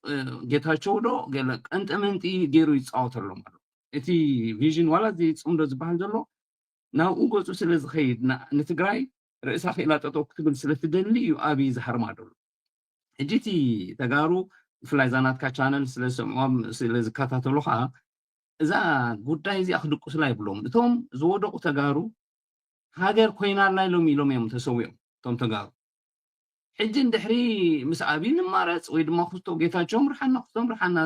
ጌታቸው ዶ ገለ ቀንጠመንጢ ገይሩ ይፃወተሎም ኣሎ። እቲ ቪዥን ዋላ እዚ ፅምዶ ዝበሃል ዘሎ ናብኡ ገፁ ስለ ዝኸይድ ንትግራይ ርእሳ ክኢላ ጠጠው ክትብል ስለ ትደሊ እዩ ኣብይ ዝሃርማ ደሎ። ሕጂ እቲ ተጋሩ ብፍላይ እዛ ናትካ ቻነል ስለ ዝሰምዕዎም ስለ ዝከታተሉ ከዓ እዛ ጉዳይ እዚኣ ክድቅሱላ ይብሎም። እቶም ዝወደቁ ተጋሩ ሃገር ኮይናላ ኢሎም ኢሎም እዮም ተሰዊኦም እቶም ተጋሩ። ሕጂ እንድሕሪ ምስ ኣብይ ንማረፅ ወይ ድማ ክስቶ ጌታቸው ምርሓና ክስቶ ምርሓና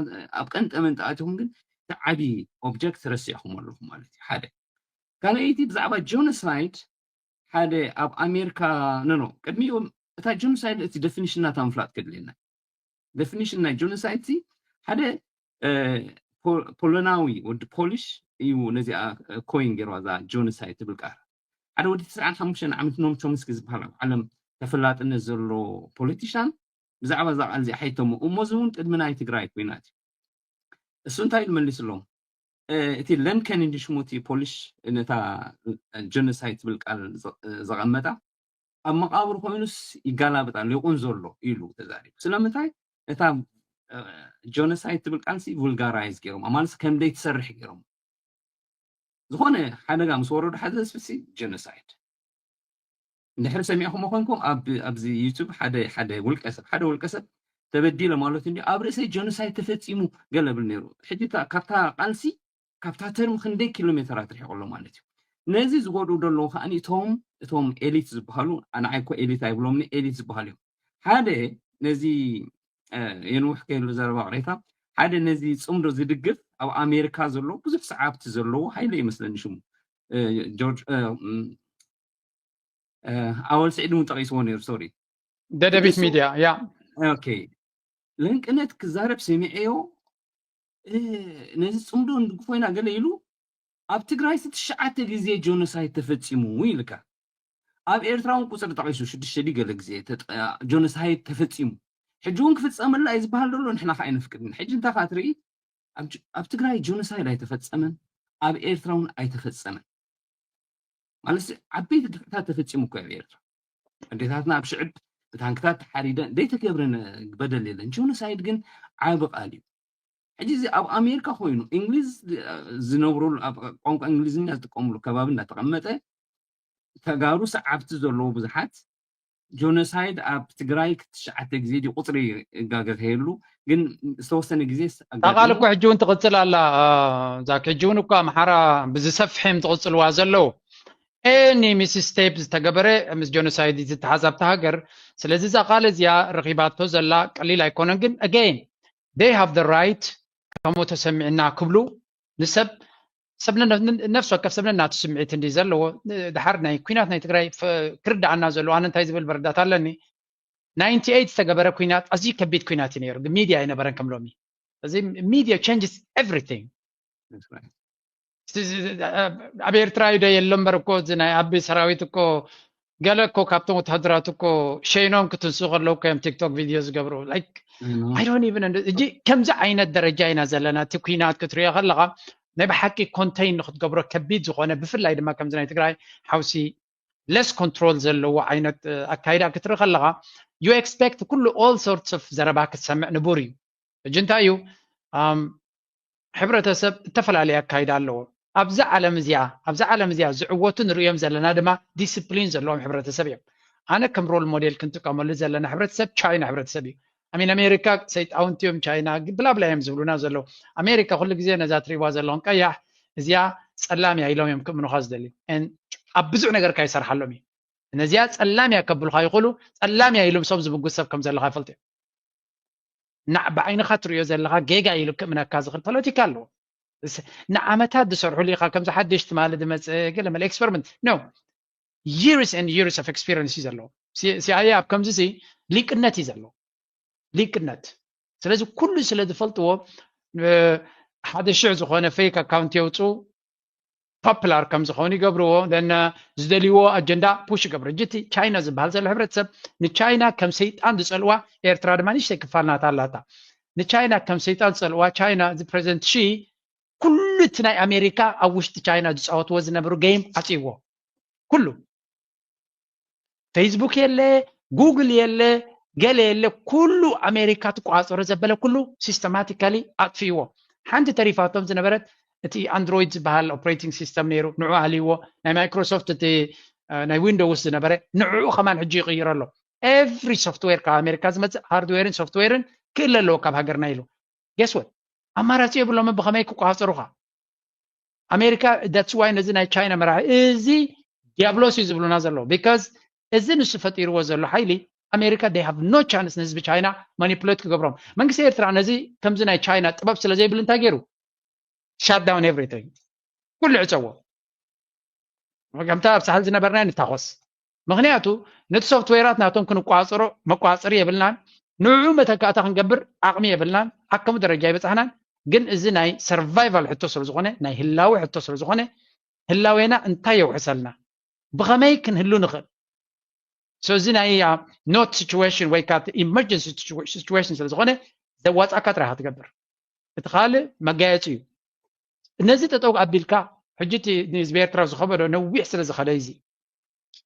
ኣብ ቀንጠ መንጠ ኣትኹም ግን እቲ ዓብዪ ኦብጀክት ረሲዕኹም ኣለኹም ማለት እዩ። ሓደ ካልኣይቲ ብዛዕባ ጆኖሳይድ ሓደ ኣብ ኣሜሪካ ኖኖ ቅድሚኡ እታ ጆኖሳይድ እቲ ደፊኒሽን ናታ ምፍላጥ ከድልየና። ደፊኒሽን ናይ ጆኖሳይድ ሲ ሓደ ፖሎናዊ ወዲ ፖሊሽ እዩ ነዚኣ ኮይን ገይርዋ እዛ ጆኖሳይድ ትብል ቃል። ሓደ ወዲ ትስዓን ሓሙሽተን ዓመት ኖም ቾምስኪ ዝበሃል ኣብ ዓለም ተፈላጥነት ዘሎ ፖለቲሻን ብዛዕባ እዛ ቃል እዚኣ ሓይቶሞ እሞ እዚ እውን ቅድሚ ናይ ትግራይ ኩናት እዩ። እሱ እንታይ ኢሉ መሊስሎም? እቲ ለንከን እንዲ ሽሙ እቲ ፖሊሽ ነታ ጆኖሳይድ ትብል ቃል ዘቐመጣ ኣብ መቃብር ኮይኑስ ይጋላበጥ ኣሎ ይቁን ዘሎ ኢሉ ተዛሪቡ። ስለምንታይ እታ ጆኖሳይድ ትብል ቃልሲ vulgarize ገይሮም ማለት ከም ደይትሰርሕ ገይሮም። ዝኾነ ሓደጋ ምስ ወረዱ ሓደ ህዝቢ ሲ ጀኖሳይድ እንድሕር ሰሚዕኹም ኮንኩም ኣብዚ ዩቱብ ሓደ ሓደ ውልቀ ሰብ ሓደ ውልቀ ሰብ ተበዲለ ማለት እንዲ ኣብ ርእሰይ ጀኖሳይድ ተፈፂሙ ገለ ብል ነይሩ። ሕጂ ካብታ ቃልሲ ካብታ ተርም ክንደይ ኪሎ ሜተራት ርሒቑ ኣሎ ማለት እዩ። ነዚ ዝጎድኡ ዘለዉ ከዓ እቶም እቶም ኤሊት ዝበሃሉ ኣንዓይ ኮ ኤሊት ኣይብሎምኒ ኤሊት ዝበሃሉ እዮም። ሓደ ነዚ የንውሕ ከይሉ ዘረባ ቅሬታ ሓደ ነዚ ፅምዶ ዝድግፍ ኣብ ኣሜሪካ ዘሎ ብዙሕ ሰዓብቲ ዘለዎ ሃይለ ይመስለኒ ሽሙ ጆርጅ ኣወል ስዒድ እውን ጠቂስዎ ነይሩ። ሶሪ ደደቢት ሚድያ ያ ኦኬ ለንቅነት ክዛረብ ሰሚዐዮ ነዚ ፅምዶ ንድግፎ ኢና ገለ ኢሉ ኣብ ትግራይ ትሽዓተ ግዜ ጆኖሳይድ ተፈፂሙ ይልካ። ኣብ ኤርትራ እውን ቁፅሪ ጠቂሱ ሽዱሽተ ድዩ ገለ ግዜ ጆኖሳይድ ተፈፂሙ ሕጂ እውን ክፍፀመላ እዩ ዝበሃል ዘሎ ንሕና ከዓ ኣይነፍቅድን። ሕጂ እንታይ ከዓ ትርኢ ኣብ ትግራይ ጆኖሳይድ ኣይተፈፀመን፣ ኣብ ኤርትራ እውን ኣይተፈፀመን። ማለት ዓበይቲ ግፍዕታት ተፈፂሙ እኮ ኣብ ኤርትራ ኣዴታትና ኣብ ሽዕብ ብታንክታት ተሓሪደን ዘይተገብረ በደል የለን። ጆኖሳይድ ግን ዓቢ ቃል እዩ። ሕጂ እዚ ኣብ ኣሜሪካ ኮይኑ እንግሊዝ ዝነብረሉ ቋንቋ እንግሊዝኛ ዝጥቀምሉ ከባቢ እናተቐመጠ ተጋሩ ሰዓብቲ ዘለዎ ብዙሓት ጆኖሳይድ ኣብ ትግራይ ትሽዓተ ግዜ ድዩ ቁፅሪ እጋገ ከየሉ ግን ዝተወሰነ ግዜ ቃል እኮ ሕጂ እውን ትቕፅል ኣላ። ዛክ ሕጂ እውን እኮ ኣምሓራ ብዝሰፍሐ እዮም ዝቕፅልዋ ዘለዉ። ኤኒ ሚስ ስቴፕ ዝተገበረ ምስ ጆኖሳይድ ዝተሓዝ ኣብቲ ሃገር። ስለዚ እዛ ቃል እዚኣ ረኺባቶ ዘላ ቀሊል ኣይኮነን። ግን again they have the right ከምኡ ተሰሚዕና ክብሉ ንሰብ ሰብ ነፍሲ ወከፍ ሰብ ነናቱ ስምዒት እንዲ ዘለዎ ድሓር ናይ ኩናት ናይ ትግራይ ክርዳኣና ዘለዎ ኣነ እንታይ ዝብል መረዳት ኣለኒ። ናይንቲ ኤይት ዝተገበረ ኩናት ኣዝዩ ከቢድ ኩናት እዩ ነይሩ። ግን ሚድያ ኣይነበረን ከም ሎሚ። እዚ ሚድያ changes everything። ኣብ ኤርትራ ዩ ዶ የሎ እምበር እኮ እዚ ናይ ኣቢ ሰራዊት እኮ ገለ እኮ ካብቶም ወተሃደራት እኮ ሸይኖም ክትንስኡ ከለዉ እኮ እዮም ቲክቶክ ቪድዮ ዝገብሩ። I don't even ሕጂ ከምዚ ዓይነት ደረጃ ኢና ዘለና። እቲ ኩናት ክትሪኦ ከለኻ ናይ ብሓቂ ኮንቴን ንክትገብሮ ከቢድ ዝኾነ፣ ብፍላይ ድማ ከምዚ ናይ ትግራይ ሓውሲ ለስ ኮንትሮል ዘለዎ ዓይነት ኣካይዳ ክትርኢ ከለኻ፣ you expect ኩሉ all sorts of ዘረባ ክትሰምዕ ንቡር እዩ። ሕጂ እንታይ እዩ፣ ሕብረተሰብ እተፈላለየ ኣካይዳ ኣለዎ። ኣብዛ ዓለም እዚኣ ኣብዛ ዓለም እዚኣ ዝዕወቱ ንርእዮም ዘለና ድማ ዲስፕሊን ዘለዎም ሕብረተሰብ እዮም። ኣነ ከም ሮል ሞዴል ክንጥቀመሉ ዘለና ሕብረተሰብ ቻይና ሕብረተሰብ እዩ። ኣሚን ኣሜሪካ ሰይጣውንቲ እዮም፣ ቻይና ብላብላ እዮም ዝብሉና ዘለዉ። ኣሜሪካ ኩሉ ግዜ ነዛ ትሪእዋ ዘለኹም ቀያሕ እዚኣ ጸላም እያ ኢሎም እዮም ክእምኑኻ ዝደልዩ። ኣብ ብዙሕ ነገርካ ይሰርሓሎም እዩ። ነዚኣ ጸላም እያ ከብሉኻ ይኽእሉ። ጸላም እያ ኢሎም ሰብ ዝምጉት ሰብ ከም ዘለኻ ይፈልጡ እዮም። ንዓ ብዓይንኻ ትሪኦ ዘለኻ ጌጋ ኢሉ ክእምነካ ዝኽእል ፖለቲካ ኣለዎ። ንዓመታት ዝሰርሕሉ ኢኻ፣ ከምዚ ሓድሽ ትማሊ ዝመፀ ገለ መለ ኤክስፐሪመንት ኖ years and years of experience እዩ ዘለዎ። ሲኣይኤ ኣብ ከምዚ ሊቅነት እዩ ዘለዎ፣ ሊቅነት። ስለዚ ኩሉ ስለ ዝፈልጥዎ ሓደ ሽዕ ዝኾነ ፌክ ኣካውንት የውፁ ፖፕላር ከም ዝኾኑ ይገብርዎ። ን ዝደልይዎ ኣጀንዳ ፑሽ ይገብሩ። ሕጂ እቲ ቻይና ዝበሃል ዘሎ ሕብረተሰብ ንቻይና ከም ሰይጣን ዝፀልዋ፣ ኤርትራ ድማ ንሽተይ ክፋል ናታ ኣላታ። ንቻይና ከም ሰይጣን ዝፀልዋ፣ ቻይና እዚ ፕሬዚደንት ሺ ኩሉ እቲ ናይ ኣሜሪካ ኣብ ውሽጢ ቻይና ዝፃወትዎ ዝነበሩ ጌም ዓፅይዎ። ኩሉ ፌስቡክ የለ፣ ጉግል የለ፣ ገለ የለ፣ ኩሉ ኣሜሪካ ትቆፃፀሮ ዘበለ ኩሉ ሲስተማቲካሊ ኣጥፊእዎ። ሓንቲ ተሪፋቶም ዝነበረት እቲ ኣንድሮይድ ዝበሃል ኦፕሬቲንግ ሲስተም ነይሩ፣ ንዑ ኣልይዎ። ናይ ማይክሮሶፍት እቲ ናይ ዊንዶውስ ዝነበረ ንዕኡ ከማን ሕጂ ይቕይሮ ኣሎ። ኤቭሪ ሶፍትዌር ካብ ኣሜሪካ ዝመፅእ ሃርድዌርን ሶፍትዌርን ክእለ ኣለዎ ካብ ሃገርና ኢሉ። ጌስ ወት ኣማራፂ የብሎምን ብኸመይ ክቆፃፀሩኻ። ኣሜሪካ that's why ነዚ ናይ ቻይና መራሒ እዚ ዲያብሎስ እዩ ዝብሉና ዘለዉ። ቢካዝ እዚ ንሱ ፈጢርዎ ዘሎ ሓይሊ ኣሜሪካ they have no chance ንህዝቢ ቻይና ማኒፕሌት ክገብሮም። መንግስቲ ኤርትራ ነዚ ከምዚ ናይ ቻይና ጥበብ ስለ ዘይብሉ እንታይ ገይሩ? Shut down everything፣ ኩሉ ዕፀዎ። ከምታ ኣብ ሳሕል ዝነበርና ንታኾስ። ምክንያቱ ነቲ ሶፍትዌራት ናቶም ክንቋፅሮ መቋፅሪ የብልናን። ንዕኡ መተካእታ ክንገብር ዓቕሚ የብልናን። ኣብ ከምኡ ደረጃ ይበፃሕናን። ግን እዚ ናይ ሰርቫይቫል ሕቶ ስለ ዝኾነ፣ ናይ ህላወ ሕቶ ስለ ዝኾነ፣ ህላዌና እንታይ የውሕሰልና፣ ብኸመይ ክንህሉ ንኽእል? So እዚ ናይ ኖት ሲቹዌሽን ወይ ከዓ ኢመርጀንሲ ሲቹዌሽን ስለ ዝኾነ ዘዋፃእካ ጥራይ ኢኻ ትገብር። እቲ ካልእ መጋየፂ እዩ። ነዚ ጠጠው ኣቢልካ ሕጂ እቲ ንህዝቢ ኤርትራ ዝኸበዶ ነዊሕ ስለ ዝኸደ እዚ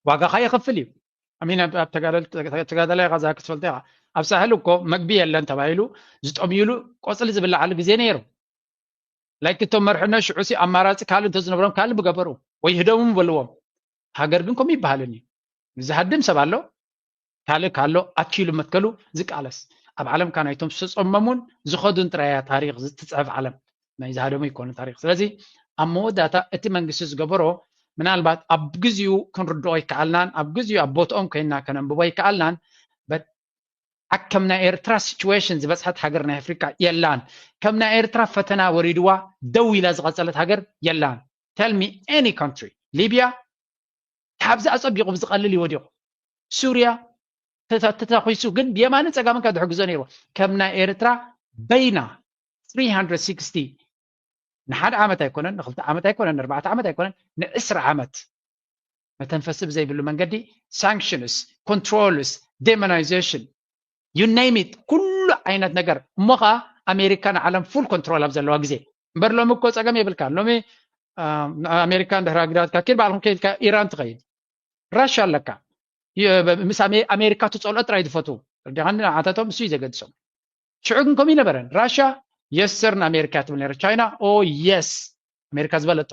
ዋጋኻ የኸፍል እዩ። ኣሚን ኣብ ተጋዳላይ ኢኻ ዝሃክ ትፈልጠ ኢኻ። ኣብ ሳሕል እኮ መግቢ የለን ተባሂሉ ዝጠምዩሉ ቆፅሊ ዝብላዓሉ ግዜ ነይሩ። ላይክ እቶም መርሕነት ሽዑ ሲ ኣማራፂ ካልእ እንተዝነብሮም ካልእ ምገበሩ ወይ ህደሙ ምበልዎም። ሃገር ግን ከምኡ ይበሃልን እዩ። ዝሃድም ሰብ ኣሎ፣ ካልእ ካሎ ኣኪሉ መትከሉ ዝቃለስ። ኣብ ዓለምካ ናይቶም ዝተፀመሙን ዝኸዱን ጥራይ እያ ታሪክ ዝትፅሕፍ ዓለም። ናይ ዝሃደሙ ይኮኑ ታሪክ። ስለዚ ኣብ መወዳእታ እቲ መንግስቲ ዝገበሮ ምናልባት ኣብ ግዚኡ ክንርድኦ ይከኣልናን ኣብ ግዚኡ ኣብ ቦትኦም ኮይንና ከነንብቦ ይከኣልናን። በት ኣከም ናይ ኤርትራ ሲቹዌሽን ዝበፅሐት ሃገር ናይ ኣፍሪካ የላን። ከም ናይ ኤርትራ ፈተና ወሪድዋ ደው ኢላ ዝቐፀለት ሃገር የላን። Tell me any country። ሊብያ ካብዚ ኣፀቢቑ ብዝቐልል ይወዲቑ። ሱርያ ተታኺሱ ግን ብየማንን ፀጋምን ካብ ዝሕግዞ ነይርዎ። ከም ናይ ኤርትራ በይና three hundred sixty ንሓደ ዓመት ኣይኮነን፣ ንክልተ ዓመት ኣይኮነን፣ ንኣርባዕተ ዓመት ኣይኮነን፣ ንዕስራ ዓመት መተንፈሲ ብዘይብሉ መንገዲ ሳንክሽንስ፣ ኮንትሮልስ፣ ዴሞናይዜሽን፣ you name it፣ ኩሉ ዓይነት ነገር። እሞ ኸዓ ኣሜሪካ ንዓለም ፉል ኮንትሮል ኣብ ዘለዋ ግዜ እምበር ሎሚ እኮ ፀገም የብልካ። ሎሚ ኣሜሪካ እንድሕር ኣግዳትካ ኪድ ባዕልኩም ከይድካ ኢራን ትኸይድ፣ ራሻ ኣለካ። ምስ ኣሜሪካ ትፀልኦ ጥራይ ዝፈትዉ ርዲኻኒ ንዓታቶም እሱ እዩ ዘገድሶም። ሽዑ ግን ከምኡ ይነበረን። ራሻ የስ ስር ንኣሜሪካ ትብል ነረ። ቻይና ኦ የስ ኣሜሪካ ዝበለጦ።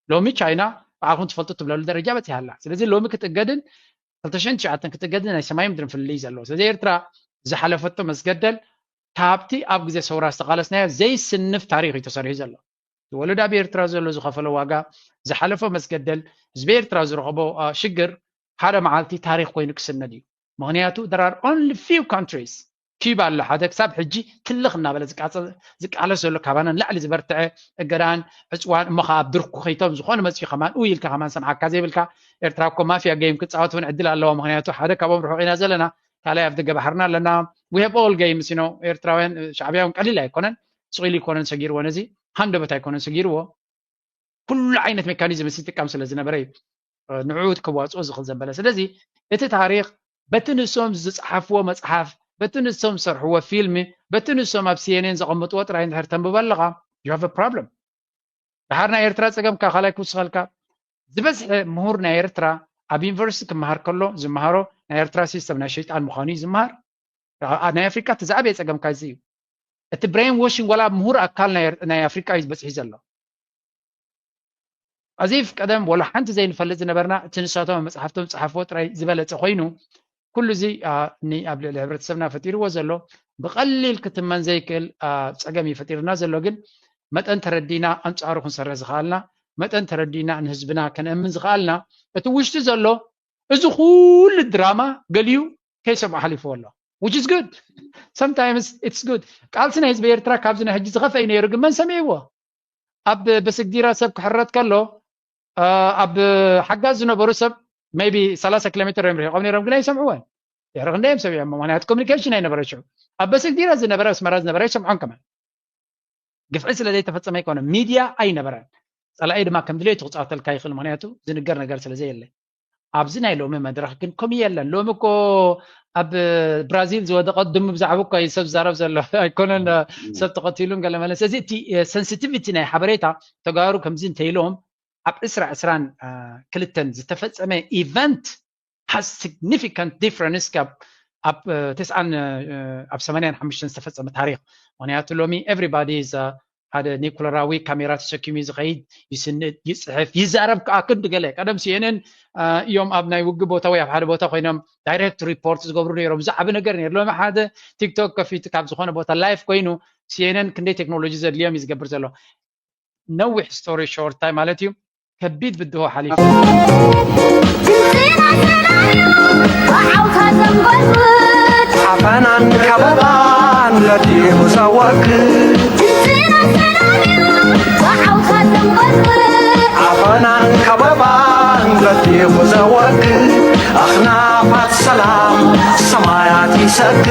ሎሚ ቻይና ባዕልኩም ትፈልጡ ትብለሉ ደረጃ በፂሃ ኣላ። ስለዚ ሎሚ ክትእገድን ክልተ ሽሕን ትሽዓተን ክትእገድን ናይ ሰማይ ምድርን ፍልልይ ዘለዎ። ስለዚ ኤርትራ ዝሓለፈቶ መስገደል ካብቲ ኣብ ግዜ ሰውራ ዝተቓለስናዮ ዘይስንፍ ታሪክ እዩ ተሰሪሑ ዘሎ። ዝወለድ ኣብ ኤርትራ ዘሎ ዝኸፈሎ ዋጋ፣ ዝሓለፎ መስገደል፣ ህዝቢ ኤርትራ ዝረኸቦ ሽግር ሓደ መዓልቲ ታሪክ ኮይኑ ክስነድ እዩ። ምክንያቱ there are only few countries፣ ኪባ ኣሎ ሓደ ክሳብ ሕጂ ትልኽ እናበለ ዝቃለስ ዘሎ፣ ካባና ንላዕሊ ዝበርትዐ እገዳን ዕፅዋን። እሞ ከዓ ኣብ ድርኩኺቶም ዝኾነ መፅኡ ከማን ኡ ኢልካ ከማን ሰምዓካ ዘይብልካ። ኤርትራ እኮ ማፍያ ገይም ክፃወት እውን ዕድል ኣለዋ። ምክንያቱ ሓደ ካብኦም ርሑቕ ኢና ዘለና፣ ካልኣይ ኣብ ደገ ባሕርና ኣለና። We have all games you know። ኤርትራውያን ሻዕብያውን ቀሊል ኣይኮነን፣ ስቕ ኢሉ ኣይኮነን ሰጊርዎ፣ ነዚ ሃንደበት ኣይኮነን ሰጊርዎ። ኩሉ ዓይነት ሜካኒዝም ዝጥቀም ስለ ዝነበረ እዩ ንዕኡ ክዋፅኦ ዝኽእል ዘበለ። ስለዚ እቲ ታሪክ በቲ ንሶም ዝፀሓፍዎ መፅሓፍ፣ በቲ ንሶም ዝሰርሕዎ ፊልም፣ በቲ ንሶም ኣብ ሲኤንኤን ዘቐምጥዎ ጥራይ እንድሕር ተንብቦ ኣለኻ you have problem። ድሓር ናይ ኤርትራ ጸገምካ ካልኣይ ክውስኸልካ፣ ዝበዝሐ ምሁር ናይ ኤርትራ ኣብ ዩኒቨርሲቲ ክመሃር ከሎ ዝመሃሮ ናይ ኤርትራ ሲስተም ናይ ሸይጣን ምዃኑ እዩ ዝመሃር። ኣ- ናይ ኣፍሪቃ እቲ ዝዓበየ ጸገምካ እዚ እዩ። እቲ ብሬን ዎሽንግ ዋላ ኣብ ምሁር ኣካል ናይ ኤር- ናይ ኣፍሪቃ እዩ ዝበጽሒ ዘሎ። ኣዚፍ ቀደም ወላ ሓንቲ ዘይንፈልጥ ዝነበርና፣ እቲ ንሳቶም ኣብ መጽሓፍቶም ዝጸሓፍዎ ጥራይ ዝበለጸ ኮይኑ፣ ኩሉ እዚ ኣብ ልዕሊ ሕብረተሰብና ፈጢርዎ ዘሎ ብቐሊል ክትመን ዘይክእል ጸገም እዩ ፈጢርና ዘሎ። ግን መጠን ተረዲና ኣንጻሩ ክንሰርሕ ዝኸኣልና፣ መጠን ተረዲና ንህዝብና ከነእምን ዝኸኣልና፣ እቲ ውሽጢ ዘሎ እዚ ኩሉ ድራማ ገሊኡ ከይሰምዖ ሓሊፍዎ ኣሎ። Which is good. Sometimes it's good. ቃልሲ ናይ ህዝቢ ኤርትራ ካብዚ ናይ ሕጂ ዝኸፍአ እዩ ነይሩ፣ ግን መን ሰሚዕዎ? ኣብ በስግዲራ ሰብ ክሕረድ ከሎ ኣብ ሓጋዝ ዝነበሩ ሰብ maybe ሰላሳ ኪሎ ሜትር እዮም ርሒቆም ነይሮም፣ ግን ኣይሰምዕዎን። ድሕሪ ክንደይ እዮም ሰሚዖም? ምክንያቱ ኮሚኒኬሽን ኣይነበረ ሽዑ። ኣብ በስግዲራ ዝነበረ ኣስመራ ዝነበረ ኣይሰምዖን ከማን። ግፍዒ ስለ ዘይተፈጸመ ኣይኮነ፣ ሚድያ ኣይነበረን። ጸላኢ ድማ ከም ድሌቱ ክጻወተልካ ይኽእል፣ ምክንያቱ ዝንገር ነገር ስለ ዘየለ። ኣብዚ ናይ ሎሚ መድረኽ ግን ከምኡ የለን። ሎሚ እኮ ኣብ ብራዚል ዝወደቐት ድሙ ብዛዕባ እኮ እዩ ሰብ ዝዛረብ ዘሎ ኣይኮነን፣ ሰብ ተቐቲሉን ገለ መለ። ስለዚ እቲ ሰንሲቲቪቲ ናይ ሓበሬታ ተጋሩ ከምዚ እንተኢሎም ኣብ ዕስራ ዕስራን ክልተን ዝተፈጸመ ኢቨንት has significant difference ካብ ኣብ ተስዓን ኣብ ሰማንያን ሓሙሽተን ዝተፈጸመ ታሪኽ። ምክንያቱ ሎሚ everybody is ሓደ ኒኩለራዊ ካሜራ ተሰኪሙ ዝኸይድ፣ ይስንድ፣ ይፅሕፍ፣ ይዛረብ ከዓ ክንዲ ገለ። ቀደም ሲኤንኤን እዮም ኣብ ናይ ውግእ ቦታ ወይ ኣብ ሓደ ቦታ ኮይኖም ዳይሬክት ሪፖርት ዝገብሩ ነይሮም። ዝዓቢ ነገር ነይሩ። ሎሚ ሓደ ቲክቶክ ከፊቱ ካብ ዝኾነ ቦታ ላይፍ ኮይኑ ሲኤንኤን ክንደይ ቴክኖሎጂ ዘድልዮም እዩ ዝገብር ዘሎ። ነዊሕ ስቶሪ ሾርት ታይ ማለት እዩ። ከቢድ ብድሆ ሓሊፉ። ዓፈናን ከበባን በዲሁ ዘወግድ ዓፈናን ከበባን በዲሁ ዘወግድ ኣኽናፋት ሰላም ሰማያት ይሰግድ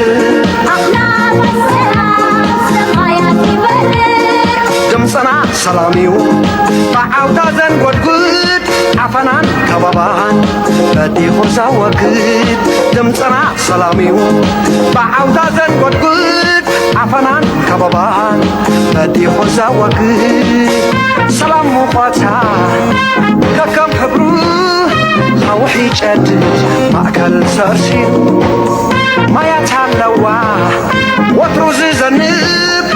ድምፅና ሰላም እዩ ብዓውታ ዘንጎድጉድ ዓፈናን ከበባን በዲኹ ዘወግድ ድምፅና ሰላም እዩ ብዓውታ ዘንጎድጉድ ዓፈናን ከበባን በዲኹ ዘወግድ ሰላም ሙቐታ ከከም ሕብሩ ሓውሒ ጨድድ ማእከል ሰርሲሩ ማያት ኣለዋ ወትሩ ዝዘንብ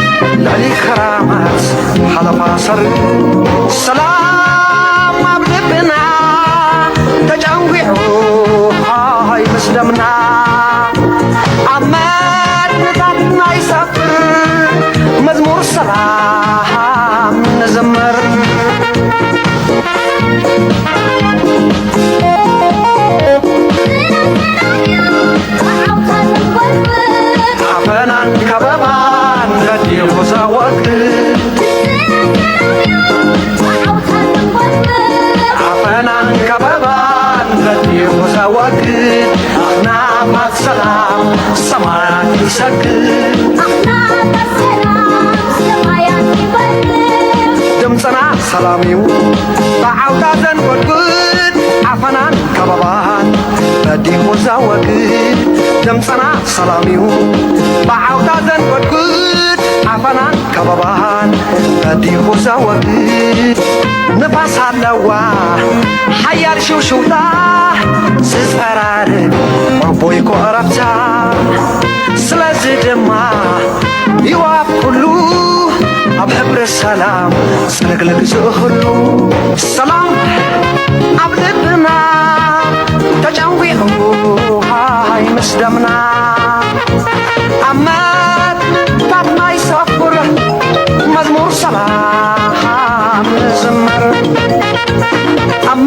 ልዕሊ ክራማት ሓለፋ ሰር ሰላም ኣብ ልብና ተጨንጒዑ ሃይ ምስ ደምና ኣብ መድንታትና ይሰፍር መዝሙር ሰላም ንዘምር ዓፈናን ከበባን በዲኹ ዘወግድ ዓፈናን ከበባን በዲኹ ዘወግድ ኣኽናፋት ሰላም ሰማያት ይሰግድ ድምፅና ሰላም እዩ ብዓውታ ዘንጎድጉድ ዓፈናን ከበባን በዲኹ ዘወግድ ድምፅና ሰላም እዩ ብዓውታ ዘንጎድጉድ ዓፈናን ከበባን በዲኹ ዘወግድ ንፋስ ኣለዋ ሓያል ሽውሽውታ ዝፀራርግ ዕቡይ ኮረብታ ስለዚ ድማ ይዋብ ኩሉ ኣብ ሕብሪ ሰላም ዝልግልግ ዝእኽሉ ሰላም ኣብ ልብና ተጨንጒዑ ሃይ ምስ ደምና ኣብ መትንታትና ይሰፍር መዝሙር ሰላም ንዝምር ኣብ